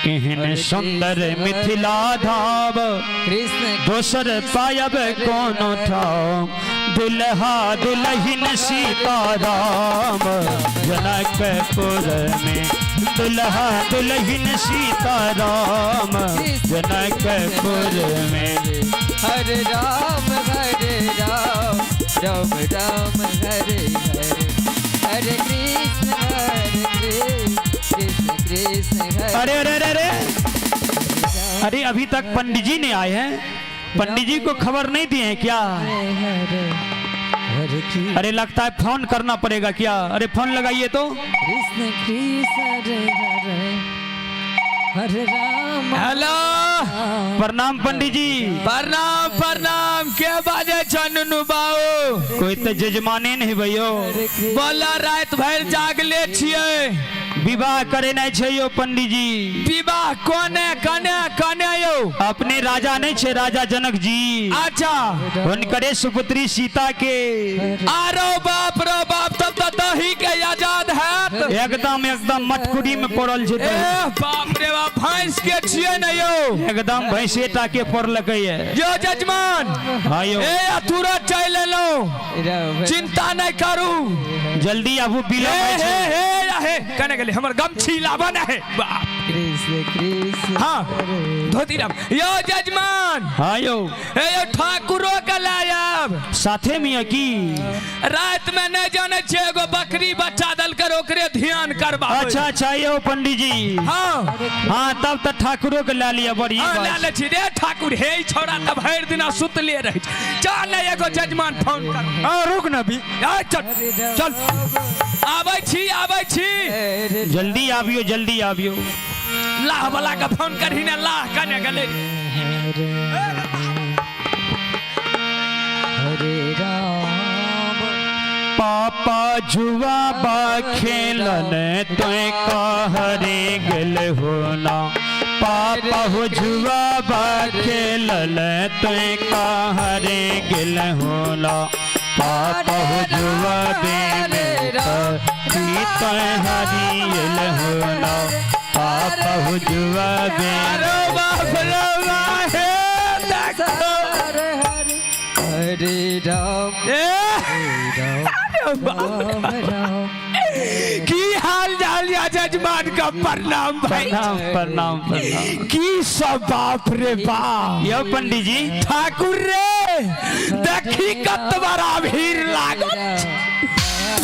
एहन सुंदर मिथिला धाम, कृष्ण दोसर पायब कोनो ठाम। दुल्हा दुल्हिन सीता राम जनकपुर में, दुल्हा दुल्हिन सीता राम जनकपुर में। हरे राम राम राम हरे हरे। हरे कृष्ण कृष्ण कृष्ण हरे। अरे अरे अरे अरे अरे, अभी तक पंडित जी ने आए हैं, पंडित जी को खबर नहीं दिए हैं क्या? हरे कृष्ण अरे लगता है फोन करना पड़ेगा क्या? अरे फोन लगाइए तो। कृष्ण कृष्ण हरे हरे। हरे राम। हेलो। प्रणाम पंडित जी। प्रणाम प्रणाम। के बाजे छ नुनू बाबू? कोई तो जजमाने नहीं भैयो। बोला, रात भर जागले छियै। विवाह करे नहीं छै यो पंडित जी। विवाह कोने कने कने यौ? अपने राजा नहीं छै, राजा जनक जी। अच्छा। हुनकरे सुपुत्री सीता के। आरो बाप रो बाप, तब तऽ दही के आजाद हैत। एकदम एकदम मटकुरी में पड़ल छै ए दही। बाप रे बाप, भैंस के छियै ने यौ? एकदम भैंसे टा के पड़लकै ये। यो जजमान। हाँ यौ। ए तुरंत चलि एलहुँ, चिंता नहि करू। जल्दी आबू, हे बिलम्ब होइ हे छै। हे हे, कने गेलै हमर गमछी? लाबऽ ने हे बाप। कृष्ण कृष्ण। हाँ, धोती लाब यो जजमान। हाँ यौ। हे यो, ठाकुरो के लायब। साथे में यऽ की? रात में नहि जानै छियै, एगो बकरी बच्चा देलकै, ओकरे ध्यान करबा। अच्छा अच्छा यौ पंडित जी। हाँ। हाँ, तब तऽ ठाकुरो के लए लिअ, बढ़िया हाँ, लए बात। लै छी रे ठाकुर। हे, ई छौड़ा तऽ भरि दिना सुतले रहै छै। चल ने एगो जजमान, फोन कर। हाँ, रुक ना भी। आ, चल चल, आबै छी, आबै छी। जल्दी आबियो, जल्दी आबियो। लाह वाला के फोन करही ने, लाह कने गेलै? हरे राम। पापा जुआ बा खेलन तोय कहरे गेल होना। पापा हो जुआ बा खेलन तोय कहरे गेल होना। पापा हो जुआ बे में तोय हरियल होना। पापा हो जुआ बे अरे बाप रे बाप, हे देखो। हरे हरे हरे राम। ए राम। अरे बाप। राम राम। की हाल चाल या जजमान का प्रणाम भाई। प्रणाम प्रणाम प्रणाम। की सब, बाप रे बाप। यो पंडित जी। ठाकुर रे, देखी कत बड़ा भीड़ लागल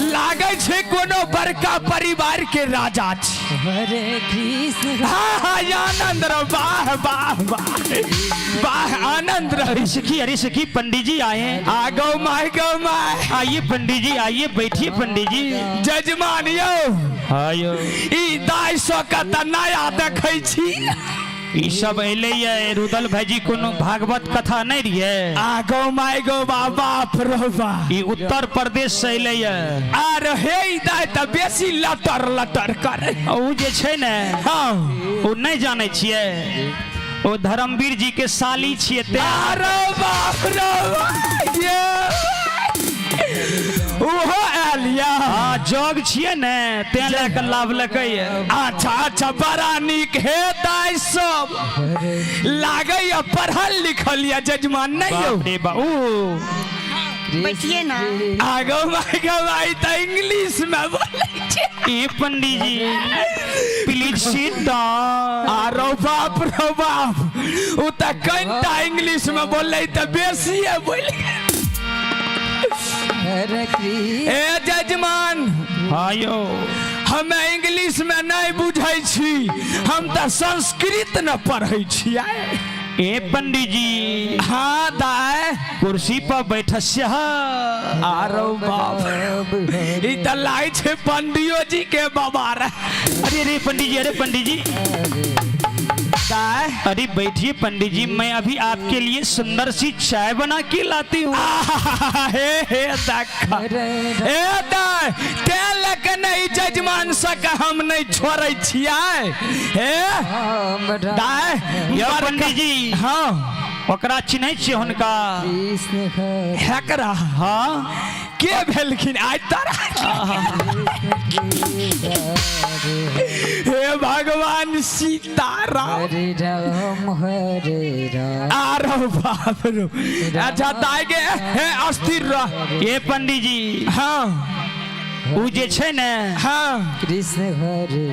लागै छै, कोनो बड़का परिवार के राजा छै। हरे कृष्ण। हाँ हाँ, आनंद रह, वाह वाह वाह वाह, आनंद रह। अरे सखी, अरे सखी, पंडित जी आए हैं। आ गौ my, गौ my. आइए पंडित जी, आइए, बैठिए पंडित जी। जजमान यौ। हाँ यौ। ई दाइ सौ के तऽ नया देखै छी। ई सब एलै ये रुदल भाईजी, कोनो भागवत कथा नहीं रहिए। आ गौ my, गौ बा, बाप रो बा। ई उत्तर प्रदेश से एलै ये। आर हे, ई दाइ तऽ बेसी लटर लटर करे। ओ जे छै ने, ओ नहि जानै छियै, ओ धर्मवीर जी के साली छियै तें। अरे बाप रे बाप, ये ओहो आयल या? हाँ, जग छियै ने, तें लए कऽ लाभलकै ये। अच्छा अच्छा, बड़ा नीक। हे दाइ सब लागैया पढ़ल लिखल या जजमान, नहीं यौ? बाप रे बा, ओ बैठिए ना। आगो माय गो माय, तऽ इंग्लिश में बोलै छै। ए पंडित जी, प्लीज सिट डाउन। आरो बाप रो बाप, उ तऽ कनिटा इंग्लिश में बोलै तऽ बेसिए बोलै। हरे कृष्ण। ए जजमान। हाँ यौ। हमे इंग्लिश में नहीं बुझै छी, हम तऽ संस्कृत न पढ़ै छियै। ए पंडित जी। हाँ दाय। कुर्सी पर बैठस्य। आरो बाप, ई तऽ लागै छै पंडियो जी के बाबा रे। अरे अरे पंडित जी, अरे पंडित जी। दाय। अरे बैठिए पंडित जी, मैं अभी आपके लिए सुंदर सी चाय बना के लाती हूँ। आहा, हे हे देखा। ए दाय, तें लऽ के नहि जजमान सबके हम नहि छोड़ै छियै हे। राम राम। दाय। यौ पंडित जी। हाँ। ओकरा चिन्है छियै हुनका? कृष्ण हरे। हेकरा? हाँ। के भेलखिन आइ तारा? हे भगवान सीताराम। हरे राम हरे राम। आरो बाप रो, अच्छा दाय के, हे अस्थिर रह। ए पंडित जी। हाँ। उ जे छै ने, कृष्ण हरे।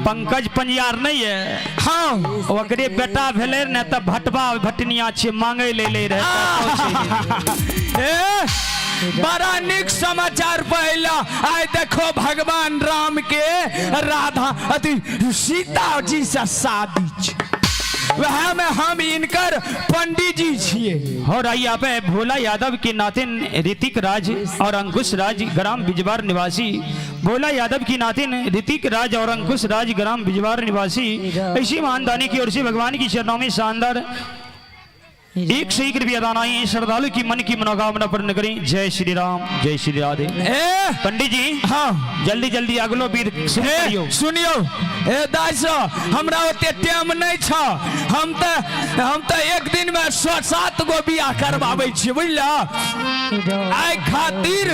पंकज पंजियार नहीं है? ओकरे बेटा भेलै ने, तऽ भटवा भटनिया छियै, मांगै ले ले रहै। ए बड़ा नीक समाचार पहला आइ देखो, भगवान राम के राधा अथी सीता जी से शादी छै। वएह में हम इनकर पंडित जी छिए। और आइए आप है भोला यादव के नातिन ऋतिक राज और अंकुश राज ग्राम बिजवार निवासी। भोला यादव की नातिन ऋतिक राज और अंकुश राज ग्राम बिजवार निवासी इसी मानदानी की ओर से भगवान की चरणों में शानदार 101 रुपया दान आई। श्रद्धालु की मन की मनोकामना पूर्ण करें। जय श्री राम, जय श्री राधे। ए पंडित जी हाँ, जल्दी जल्दी अगलो बीर शुरू ए करियो। सुनियो ए दाइ, हमरा ओते टाइम नहीं छ। हम तऽ एक दिन में 7 गो बियाह करबाबै छियै, बुझल? आइ खातिर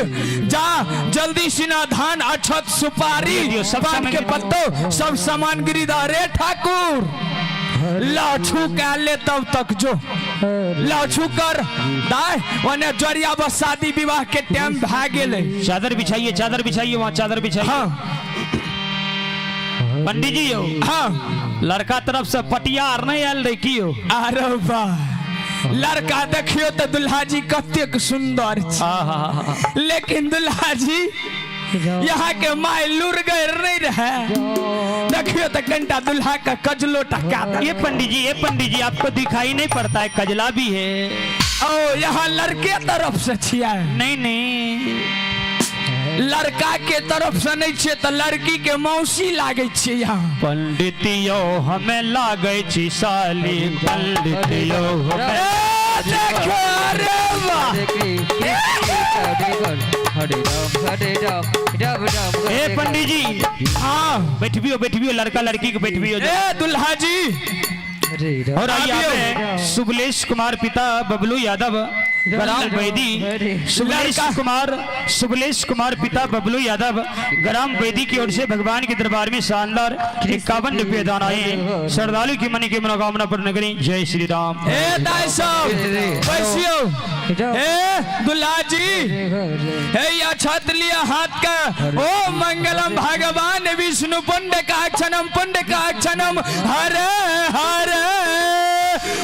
जा जल्दी सिना धान, अक्षत, सुपारी, दियौ, सब पान सामान के गिरी। पत्तो सब सामान गिरी दा रे ठाकुर। लाछू कह ले तब तक जो लाछू कर दाय ओने जरिया बस शादी विवाह के टाइम भए गेलै। चादर बिछाइए, चादर बिछाइए, वहाँ चादर बिछाइए। हाँ। पंडित जी यो, हाँ। लड़का तरफ से पटिया आर नहीं आयल रहे की यो? अरे वाह, लड़का देखियो तऽ दुल्हा जी कतेक सुंदर छै। हाँ। लेकिन दुल्हा जी, यहाँ के माय लुर गए नहीं रहे। देखियो तऽ कनिटा दुल्हा के कजलो टका दे। ये पंडित जी, ये पंडित जी, आपको दिखाई नहीं पड़ता है, कजला भी है। ओ यहाँ लड़के तरफ से छियै? नहीं नहीं। लड़का के तरफ से नहीं छियै तऽ लड़की के मौसी लागै छियै यहाँ। पंडित यो हमें लागै छी साली, पंडित यो हमें ए देखो, अरे वाह! हरे कृष्ण हरे हरे, हरे राम हरे राम राम राम ए हरे। पंडित जी। हाँ। बैठबियो, बैठबियो, लड़का लड़की के बैठबियो। ए दुल्हा जी। हरे राम। और आइए आबियो। आप सुबलेश कुमार पिता बबलू यादव ग्राम बैदी। सुबलेश कुमार, सुबलेश कुमार पिता बबलू यादव ग्राम बैदी की ओर से भगवान के दरबार में शानदार 51 रुपये दान आए हैं। श्रद्धालु की मन की मनोकामना पूर्ण करें। जय श्री राम। ए दाई साहब, बैसियो। ए दुल्हा जी, हे या छत लिया हाथ का। ओ मंगलम भगवान विष्णु पुण्य काक्षणम पुण्य काक्षणम हरे हरे।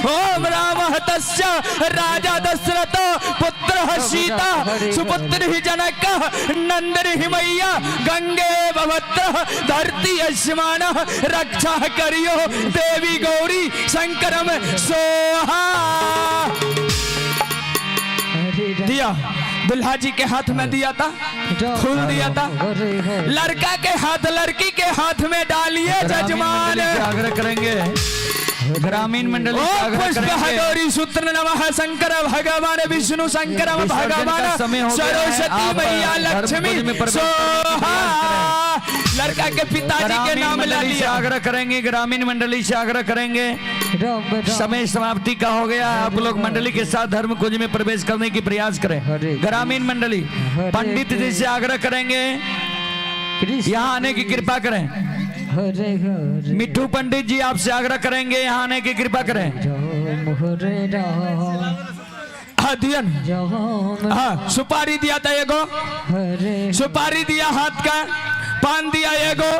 ओम राम तस्य राजा दशरथ पुत्र सीता सुपुत्र ही जनक नंदन ही मैया गंगे भवत्र धरती यशमान रक्षा करियो देवी गौरी शंकरम सोहा। दिया दुल्हा जी के हाथ में दिया था, फूल दिया था। लड़का के हाथ, लड़की के हाथ में डालिए जजमान। आग्रह करेंगे, ग्रामीण मंडली ओ से आग्रह पुष्प करेंगे। गौरी सूत्र नमः शंकर भगवान विष्णु शंकर विसर्जन का भगवान समय हो गया है। सरस्वती आप मैया धर्म लक्ष्मी कुंज में प्रवेश करने की सोहा। लड़का के पिताजी के ग्रामीण नाम ला मंडली से लिया। आग्रह करेंगे, ग्रामीण मंडली से आग्रह करेंगे। समय समाप्ति का हो गया। आप लोग मंडली के साथ धर्म कुंज में प्रवेश करने की प्रयास करें। ग्रामीण मंडली, पंडित जी से आग्रह करेंगे, यहाँ आने की कृपा करें। हरे हरे। मिट्टू पंडित जी, आपसे आग्रह करेंगे, यहाँ आने की कृपा करें। राम हरे राम। हाँ, दिया न। राम। हाँ, सुपारी दिया था एगो। हरे। सुपारी दिया हाथ का, पान दिया एगो।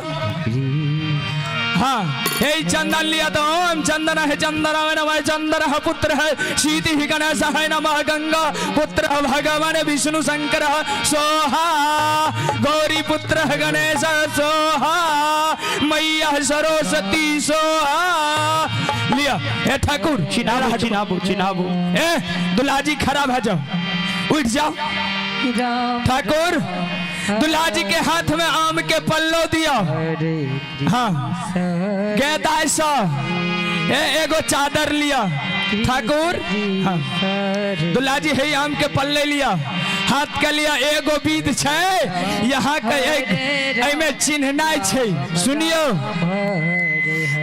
हाँ, हे चंदन लिया तो ओम चंदन है चंदन है नमः चंदन है पुत्र है शीति ही गणेश है नमः गंगा पुत्र भगवान विष्णु शंकर सोहा गौरी पुत्र है गणेश सोहा मैया सरस्वती सोहा। लिया हे ठाकुर। चिन्हाबू, चिन्हाबू, चिन्हाबू। ए दुल्हा जी, खड़ा भा जाओ, उठ जाओ। राम। ठाकुर, दुल्हा जी के हाथ में आम के पल्लो दिया। हरे। हाँ गेदाय ए एगो चादर लिया ठाकुर। हाँ, दुल्हा जी, हे आम के पल्ले लिया हाथ के लिया। एगो बीत छै यहाँ के एक एमे चिन्हनाइ छै। सुनियो,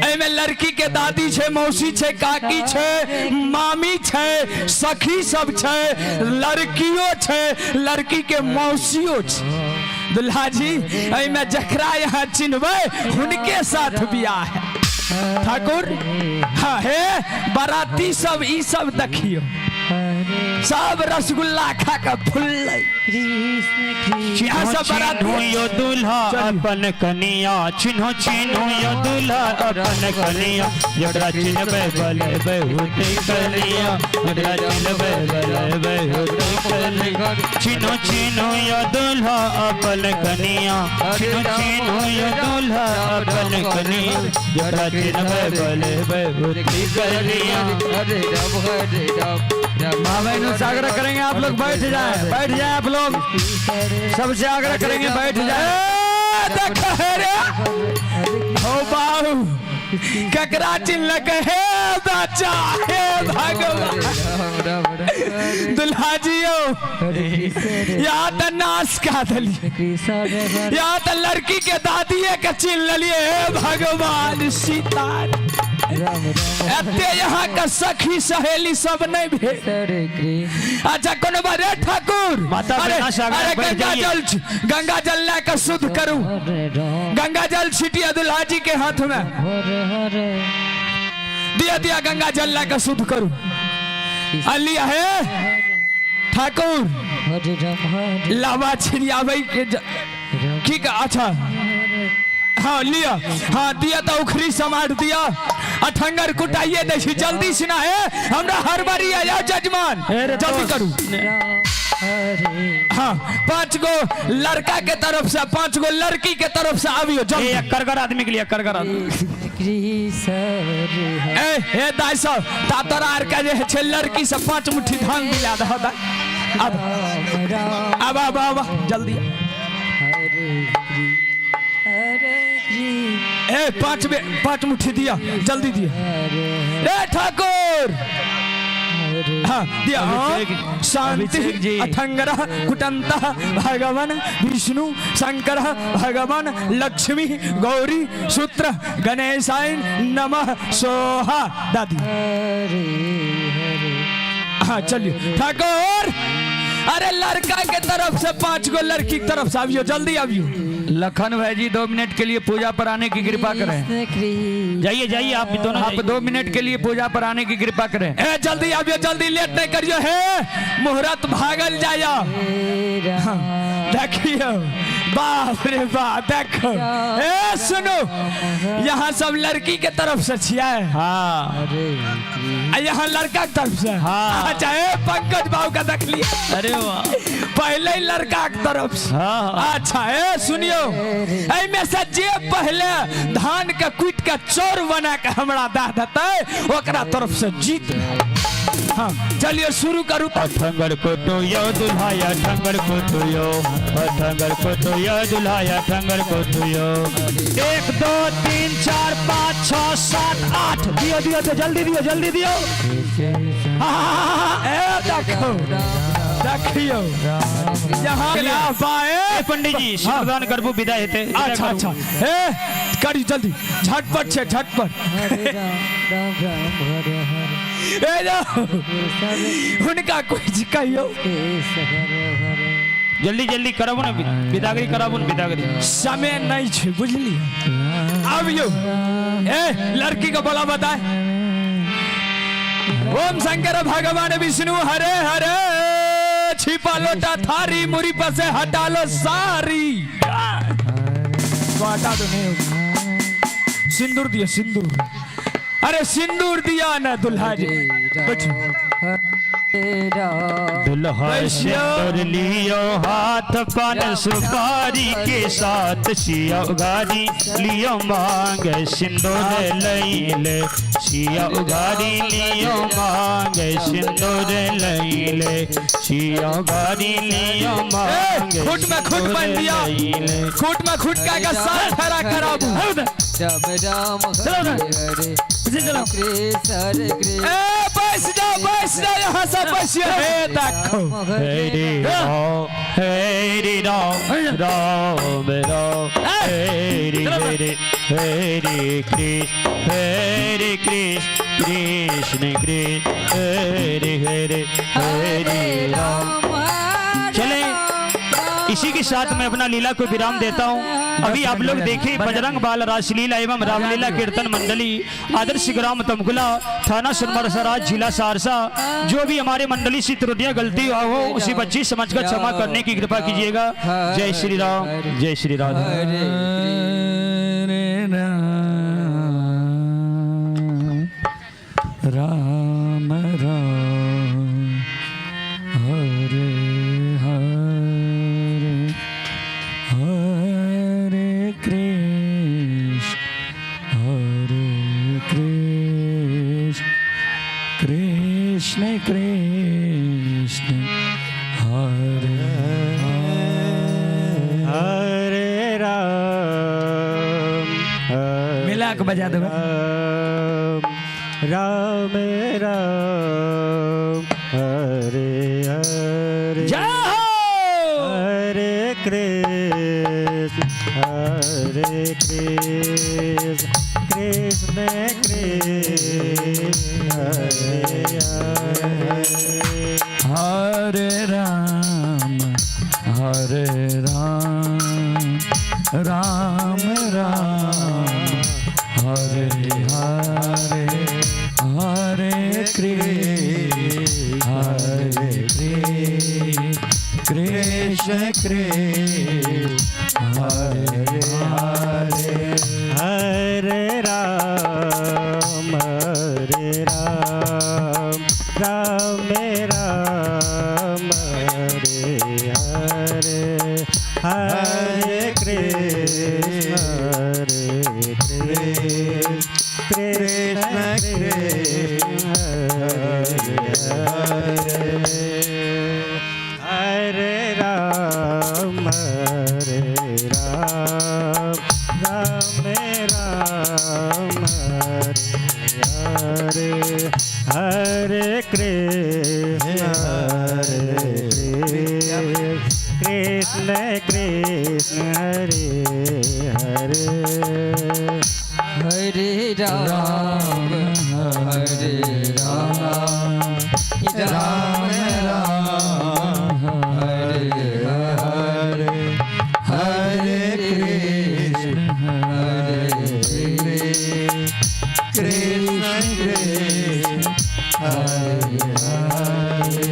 एमे लड़की के दादी छै, मौसी छै, काकी छै, मामी छै, सखी सब छै, लड़कियों छै, लड़की के मौसियो छै। दुल्हा जी, एमे जकरा यहाँ चिन्हबै हुनके साथ बियाह है। ठाकुर, हाँ, हे बाराती सब, ई सब देखियो। सब रसगुल्ला खा के फुललै। यहाँ सब बारात चिन्हो यो दूल्हा अपन कनिया, चिन्हो चिन्हो यो दूल्हा अपन कनिया, जकरा चिन्हबै बलेबै होतै कनिया, जकरा चिन्हबै बलेबै होतै कनिया। चिन्हो चिन्हो यो दूल्हा अपन कनिया, चिन्हो चिन्हो यो दूल्हा अपन कनिया, जकरा चिन्हबै बलेबै होतै कनिया। हरे राम हरे राम राम। माँ बहनों से आग्रह करेंगे आप लोग बैठ जाएं, बैठ जाएं आप लोग, सबसे आग्रह करेंगे बैठ जाएं। ए, देख रे हो बाबू ककरा चिल्लक हे बच्चा, हे भगवान। राम राम राम दुल्हा जी हो हरे कृष्ण यहाँ तो नाश का दली, कृष्ण हरे यहाँ तो लड़की के दादी के चिल्ल लिए। हे भगवान सीता, राम राम एते यहाँ का सखी सहेली सब नहीं भेल। हरे कृष्ण। अच्छा कोनो बात रे ठाकुर, माता अरे बहना से आग्रह अरे बैठ गंगा जाइए। जल, गंगा जल ला के शुद्ध करू, हरे राम गंगा जल छिटिया दुल्हा जी के हाथ में हरे हरे दिया दिया, गंगा जल ला के शुद्ध करू। अलिया है ठाकुर हरे राम हरे लावा छिड़ियाबै के राम ठीक है अच्छा हाँ लिया, हाँ दिया तो उखरी समाट दिया, अठंगर कुटाइए दै छी जल्दी से ना है हमरा हड़बड़ी है जाओ जजमान जल्दी करू। राम हरे हाँ 5 गो लड़का के तरफ से, 5 गो लड़की के तरफ से आबियो जल्दी। ए करगर आदमी के लिए, करगर आदमी। कृष्ण हरे ए हे दाई सब ता तोरा आर के जे छै लड़की से 5 मुट्ठी धान दिला दह दाई। अब राम राम अब अब अब जल्दी। हरे कृष्ण हरे कृष्ण ए 5 मुट्ठी दिया जल्दी दिया। हरे ए ठाकुर हरे हाँ दिया। अभिषेक- शांति अभिषेक जी। अठंगर कुटंत भगवान विष्णु शंकर भगवान लक्ष्मी गौरी सूत्र गणेशाय नमः सोहा दादी। हरे हरे हाँ चलिए ठाकुर, अरे लड़का के तरफ से 5 गो लड़की की तरफ से आबियो जल्दी आबियो। लखन भाई जी 2 मिनट के लिए पूजा पर आने की कृपा करें। कृष्ण कृष्ण जाइए जाइए आप भी दोनों आप 2 मिनट के लिए पूजा पर आने की कृपा करें। ए जल्दी आबियो जल्दी, लेट नहीं करियो, हे मुहूर्त भागल जाया। राम देखियो बाप रे बाप, देखो ए सुनो यहाँ सब लड़की के तरफ से छिया है। हाँ हरे कृष्ण आ यहाँ लड़का के तरफ से। हाँ। अच्छा ए पंकज बाबू का देख लिया, अरे वाह पहले ही लड़का के तरफ से। हाँ। अच्छा ए सुनियो, एमे से जे पहले धान के कूट के चोर बना के हमरा दे देते ओकरा तरफ से जीत। हाँ चलिए शुरू करू। अठंगर को तो यो दुल्हाया, ठंगर को तो यो, अठंगर को तो यो दुल्हाया, ठंगर को तो यो। 1 2 3 4 5 6 7 8 दियो दियो तो जल्दी दियो जल्दी दियो। ए देखो देखियो यहाँ ए पंडित जी सिंदूरदान करबू विदा हेते। अच्छा अच्छा ए करी जल्दी, झटपट छे झटपट। हरे राम राम राम हरे हरे ए जाओ हुनका कुछ कहियो। कृष्ण हरे हरे जल्दी जल्दी कराबू ना विदागरी कराबू ना विदागरी। समय नहीं छे बुझलिए। अब यो ए लड़की को बोला बताए। ओम शंकर भगवान विष्णु हरे हरे, छिपा लोटा थारी मुरी पर से हटा लो सारी। तो हटा दो नहीं होगा। सिंदूर दिया सिंदूर, अरे सिंदूर दिया ना दुल्हा जी बैठो। हरे राम दुल्हा वैश्य। सिंदूर लियो हाथ पान सुपारी के साथ, सिया उघारी लियो मांग सिंदूर लैले, सिया उघारी लियो मांग सिंदूर लैले, सिया उघारी लियो मांग खुट में खुट बन दिया, लैले। खुट में खुट का साथ खड़ा खराब। राम राम हरे हरे कृष्ण हरे कृष्ण। ए बैस जाओ बैस जाओ यहाँ सब बैसियो। हे देखो हरे राम हरे राम राम राम हरे हरे, हरे कृष्ण हरे कृष्ण कृष्ण कृष्ण हरे हरे, हरे राम। हरे चले। राम इसी के साथ मैं अपना लीला को विराम देता हूँ। अभी आप लोग देखें बजरंग बाल रासलीला एवं रामलीला कीर्तन मंडली, आदर्श ग्राम तमकुला, थाना सुनमरसराज, जिला सहरसा। जो भी हमारे मंडली से त्रुटियां गलती हुआ हो उसी बच्ची समझकर क्षमा करने की कृपा कीजिएगा। जय श्री राम, जय श्री राम। राम राम हरे हरे, हरे कृष्ण हरे कृष्ण कृष्ण कृष्ण हरे हरे राम हरे मिला के बजा देबै। राम राम राम हरे हरे। जय हो। हरे कृष्ण हरे कृष्ण कृष्ण कृष्ण हरे हरे। हरे राम हरे राम राम राम हरे हरे, हरे कृष्ण हरे कृष्ण कृष्ण कृष्ण हरे हरे। हरे राम हरे राम राम राम हरे हरे, हरे कृष्ण हरे कृष्ण कृष्ण कृष्ण हरे हरे। हरे राम हरे राम राम राम हरे हरे, हरे कृष्ण हरे कृष्ण कृष्ण हरे हरे। हरे राम हरे राम राम राम हरे हरे, हरे कृष्ण हरे कृष्ण कृष्ण हरे हरे।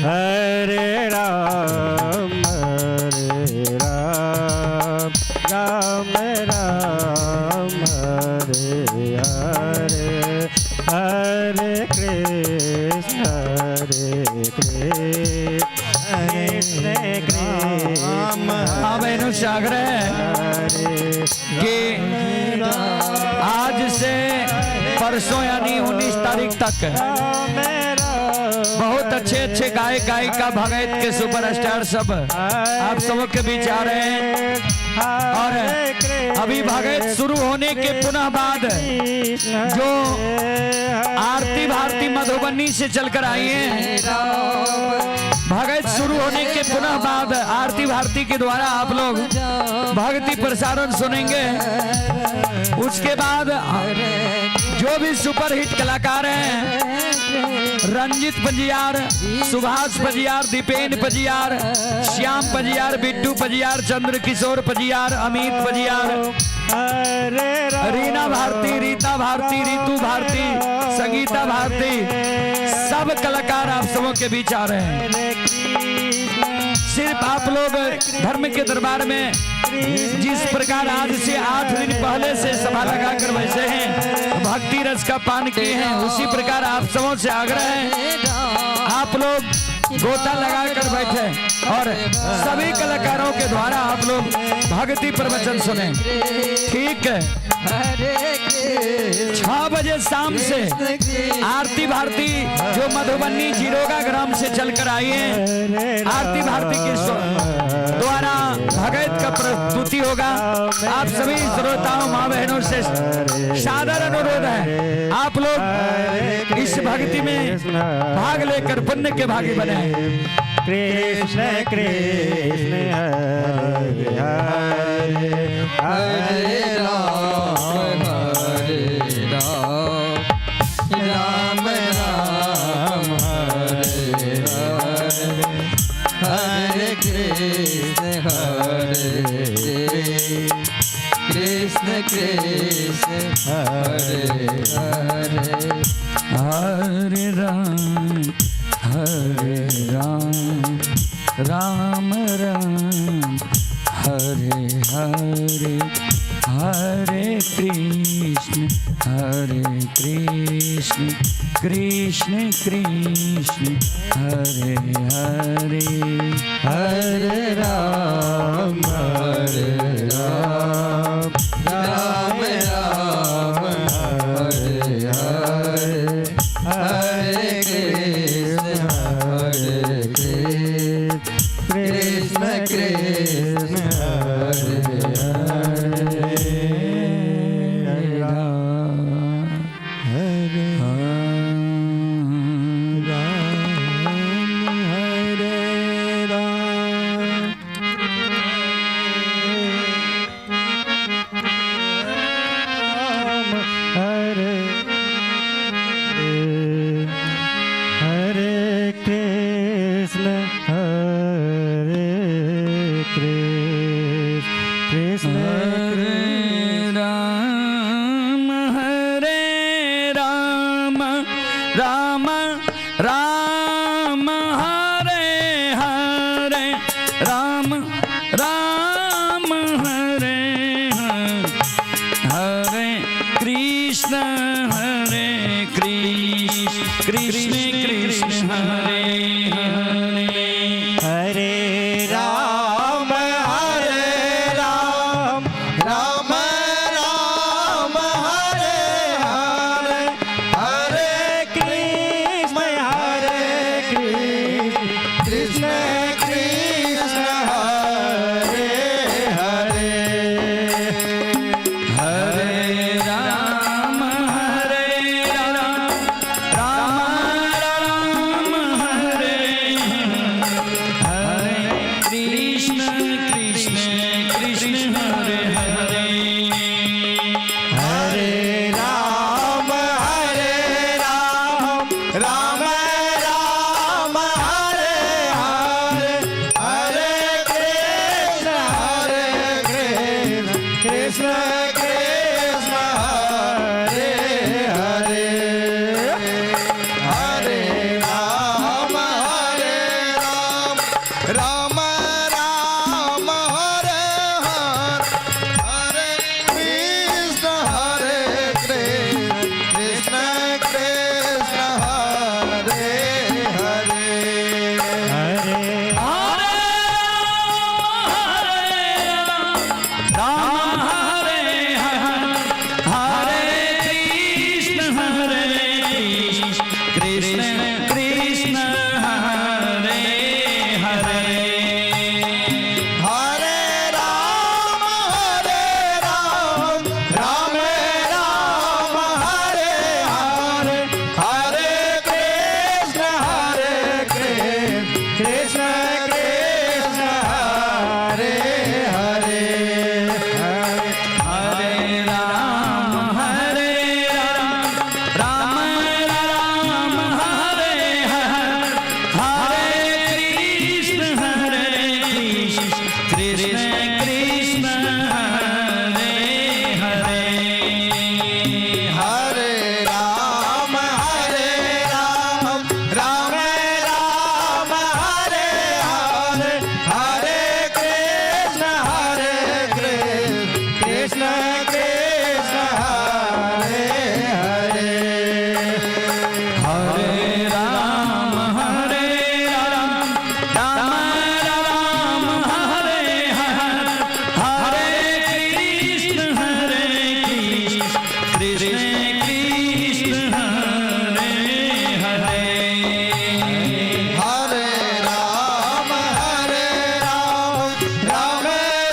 हरे राम हरे राम राम राम हरे हरे, हरे कृष्ण हरे कृष्ण कृष्ण कृष्ण हाँ बहनों से आग्रह है हरे कि आज से परसों यानी 19 तारीख तक राम राम बहुत अच्छे अच्छे गायक गायिका भगत के सुपरस्टार सब आप सबों के बीच आ रहे हैं। और अभी भगत शुरू होने के पुनः बाद जो आरती भारती मधुबनी से चलकर आई हैं, भगत शुरू होने के पुनः बाद आरती भारती के द्वारा आप लोग भक्ति प्रसारण सुनेंगे। उसके बाद जो भी सुपरहिट कलाकार हैं, रंजित पंजियार, सुभाष पंजियार, दीपेन पंजियार, श्याम पंजियार, बिट्टू पंजियार, चंद्र किशोर पंजियार, अमित पंजियार, रीना भारती, रीता भारती, रितु भारती, संगीता भारती, सब कलाकार आप सबों के बीच आ रहे हैं। सिर्फ आप लोग धर्म के दरबार में जिस प्रकार आज से 8 दिन पहले से सभा लगाकर वैसे हैं, भक्ति रस का पान किए हैं, उसी प्रकार आप सबों से आग्रह है आप लोग गोता लगाकर बैठे और सभी कलाकारों के द्वारा आप लोग भक्ति प्रवचन सुने। ठीक है, 6 बजे शाम से आरती भारती जो मधुबनी जीरोगा ग्राम से चलकर आई है, आरती भारती के द्वारा भगत का प्रस्तुति होगा। आप सभी श्रोताओं माँ बहनों से सादर अनुरोध है आप लोग इस भक्ति में भाग लेकर पुण्य के भागी बने। कृष्ण कृष्ण हरे हरे, हरे राम हरे राम राम राम हरे हरे, हरे कृष्ण। हरे हरे। हरे राम हरे राम राम राम हरे हरे। हरे कृष्ण हरे कृष्ण कृष्ण कृष्ण हरे हरे। हरे राम हरे राम राम राम हरे हरे। हरे कृष्ण हरे कृष्ण कृष्ण कृष्ण हरे हरे। राम हरे राम हरे राम। राम हरे हरे कृष्ण हरे कृष्ण कृष्ण हरे राम हरे राम राम राम हरे हरे। राम राम हरे हरे। हरे कृष्ण हरे कृष्ण कृष्ण कृष्ण हरे हरे। हरे राम हरे राम राम राम हरे हरे। हरे कृष्ण हरे कृष्ण कृष्ण कृष्ण हरे हरे। हरे राम हरे राम राम राम हरे हरे। कृष्ण कृष्ण कृष्ण हरे हरे। हरे राम हरे राम राम राम हरे हरे। हरे कृष्ण हरे कृष्ण कृष्ण कृष्ण हरे हरे। हरे राम हरे राम राम राम हरे हरे। हरे कृष्ण हरे कृष्ण कृष्ण कृष्ण हरे हरे। हरे हरे राम हरे हरे। हरे कृष्ण हरे कृष्ण कृष्ण कृष्ण हरे हरे। हरे राम हरे राम राम राम हरे हरे। हरे कृष्ण हरे कृष्ण कृष्ण कृष्ण हरे हरे। हरे राम हरे राम राम राम हरे हरे। हरे कृष्ण हरे कृष्ण कृष्ण कृष्ण हरे हरे। हरे राम हरे राम राम राम हरे हरे। हरे कृष्ण हरे कृष्ण कृष्ण कृष्ण हरे हरे। हरे राम हरे राम राम राम हरे हरे। हरे कृष्ण हरे कृष्ण कृष्ण कृष्ण हरे हरे। हरे राम हरे राम राम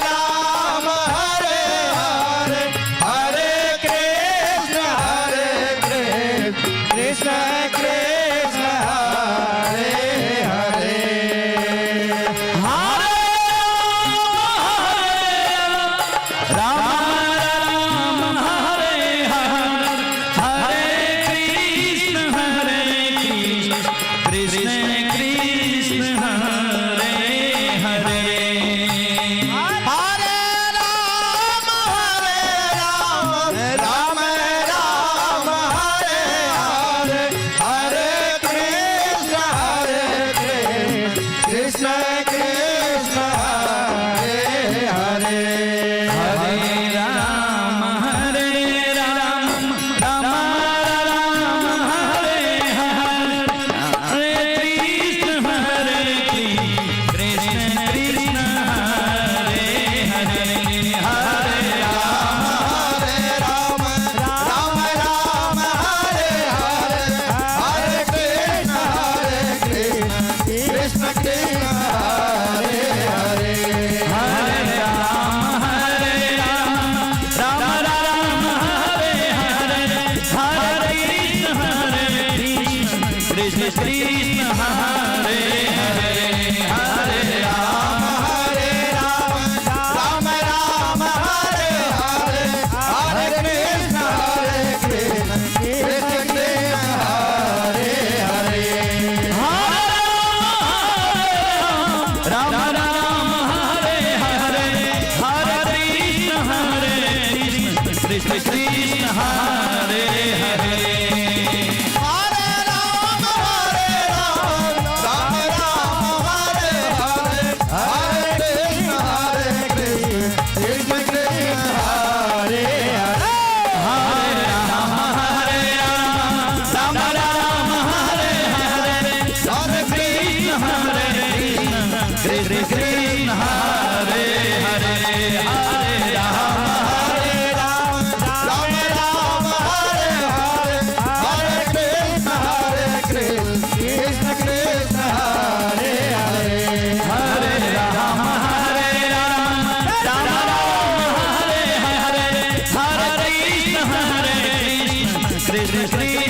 राम हरे हरे। हरे कृष्ण हरे कृष्ण कृष्ण कृष्ण हरे हरे। हरे राम राम हरे हरे। हरे कृष्ण हरे कृष्ण कृष्ण कृष्ण हरे हरे। हरे राम हरे राम राम कृष्ण हरे हरे हरे राम हरे राम राम राम हरे हरे हरे कृष्ण हरे कृष्ण कृष्ण कृष्ण हरे हरे राम राम हरे हरे हरे कृष्ण कृष्ण कृष्ण हरे हरे हरे राम हरे राम राम राम हरे हरे हरे कृष्ण कृष्ण कृष्ण हरे हरे हरे राम हरे राम राम राम हरे हरे हरे कृष्ण हरे कृष्ण कृष्ण कृष्ण हरे हरे हरे राम हरे राम राम राम हरे हरे हरे कृष्ण कृष्ण कृष्ण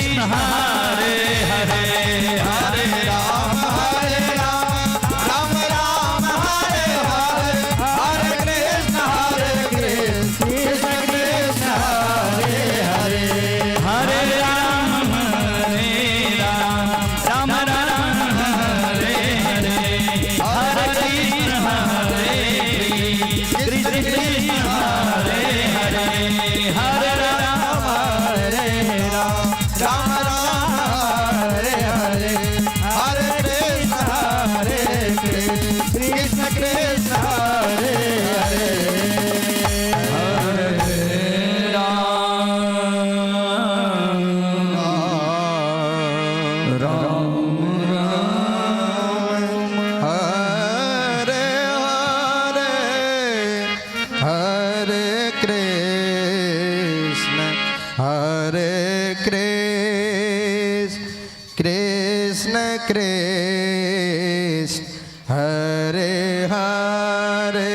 हरे हरे हरे राम हरे राम राम राम हरे हरे हरे कृष्ण कृष्ण कृष्ण हरे हरे हरे राम हरे राम राम राम हरे हरे हरे कृष्ण कृष्ण कृष्ण हरे हरे हरे राम हरे राम राम राम हरे हरे हरे कृष्ण कृष्ण कृष्ण हरे हरे हरे राम हरे राम राम राम हरे हरे हरे कृष्ण कृष्ण कृष्ण हरे हरे हरे हरे हरे कृष्ण हरे कृष्ण कृष्ण कृष्ण हरे हरे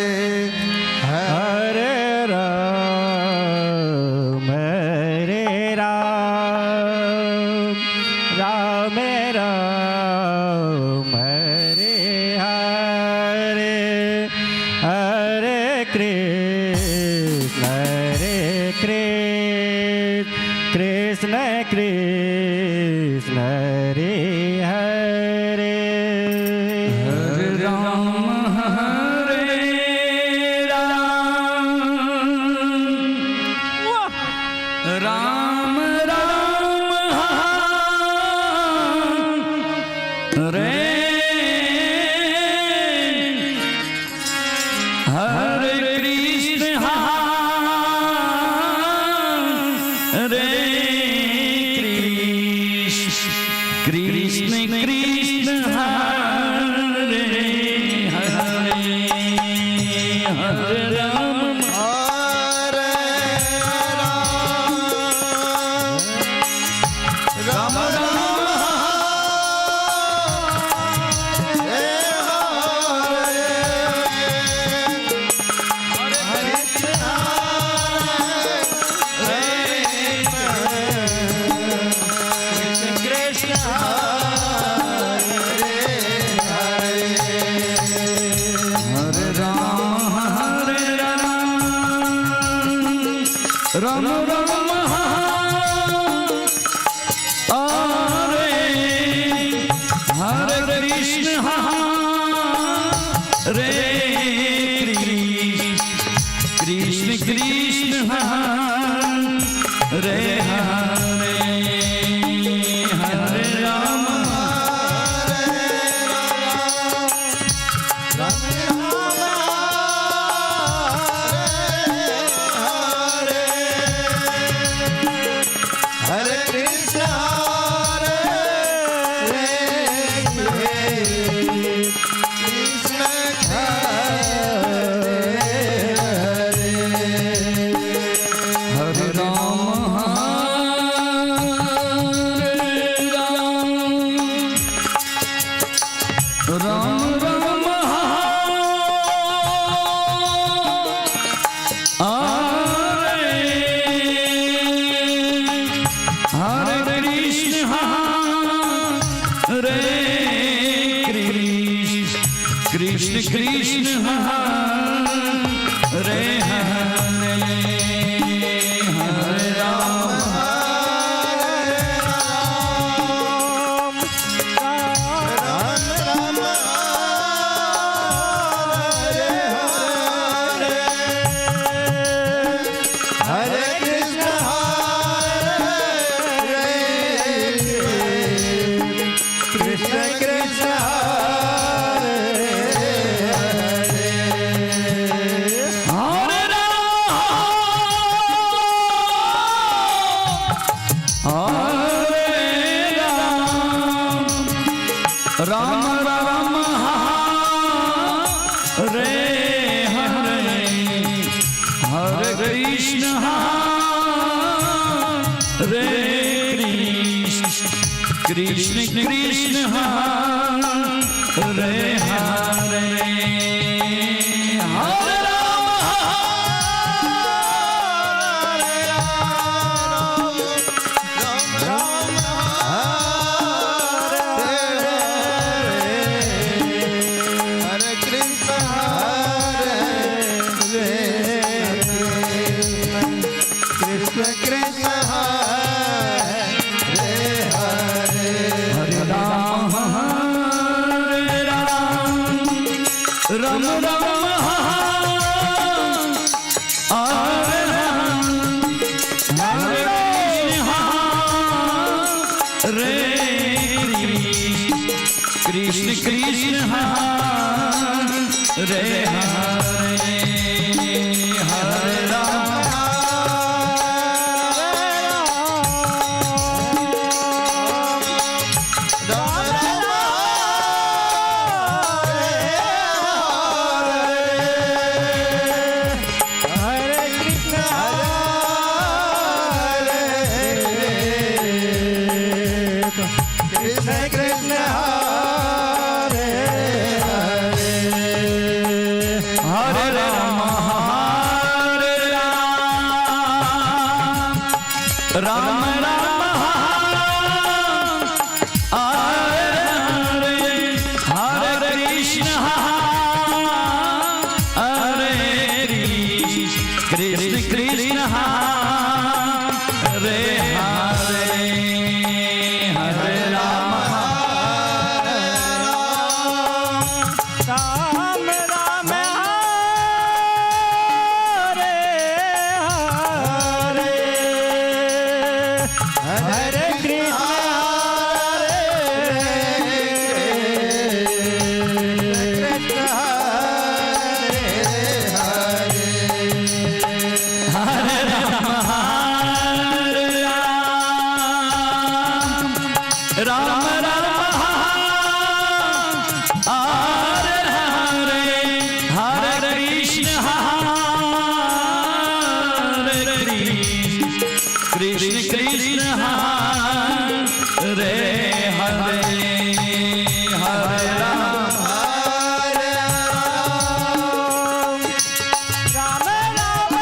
हरे राम हरे राम राम राम हरे हरे हरे कृष्ण कृष्ण कृष्ण हरे हरे हरे राम हरे राम राम राम हरे हरे कृष्ण हरे कृष्ण कृष्ण कृष्ण हरे हरे हरे राम हरे राम राम राम हरे हरे हरे कृष्ण कृष्ण हरे हरे हरे राम हरे राम राम राम हरे हरे कृष्ण हरे कृष्ण कृष्ण कृष्ण हरे हरे हरे राम हरे कृष्ण हरे कृष्ण हरे हरे हरे राम हरे कृष्ण कृष्ण कृष्ण हरे हरे हरे राम राम राम हरे हरे हरे कृष्ण हरे कृष्ण कृष्ण हरे हरे हरे राम हरे राम राम राम हरे हरे हरे कृष्ण हरे कृष्ण कृष्ण कृष्ण हरे हरे हरे राम हरे राम राम हरे हरे हरे कृष्ण हरे कृष्ण कृष्ण हरे हरे हरे राम हरे राम राम राम हरे हरे हरे कृष्ण कृष्ण कृष्ण हरे हरे हरे राम हरे कृष्ण हरे कृष्ण कृष्ण हरे हरे हरे राम हरे राम राम राम हरे हरे हरे कृष्ण हरे कृष्ण कृष्ण कृष्ण हरे हरे हरे राम राम राम हरे हरे हरे कृष्ण हरे कृष्ण हरे हरे हरे राम हरे राम राम राम हरे हरे हरे कृष्ण हरे कृष्ण कृष्ण कृष्ण हरे हरे हरे राम हरे राम राम राम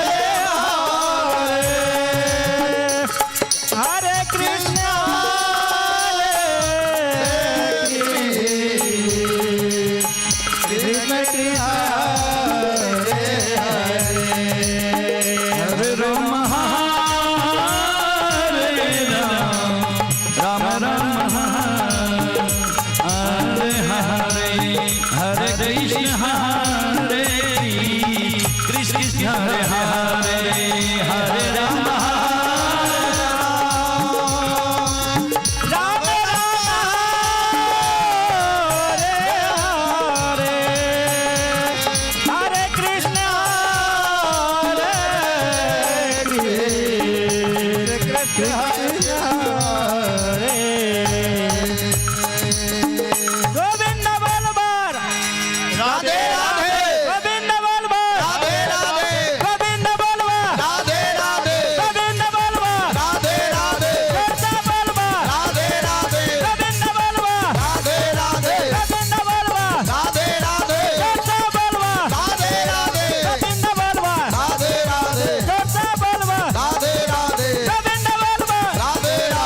हरे हरे हरे कृष्ण हरे कृष्ण कृष्ण हरे हरे हरे राम हरे राम राम राम हरे हरे हरे कृष्ण हरे कृष्ण कृष्ण हरे हरे हरे राम राम राम हरे हरे हरे कृष्ण हरे कृष्ण कृष्ण हरे गोविंद बलबार राधे राधे गोविंद बलबार राधे राधे गोविंद बलबार राधे राधे गोविंद बलबार राधे राधे गोविंद बलबार राधे राधे गोविंद बलबार राधे राधे गोविंद बलबार राधे राधे गोविंद बलबार राधे राधे गोविंद बलबार राधे राधे गोविंद बलबार राधे राधे गोविंद बलबार राधे राधे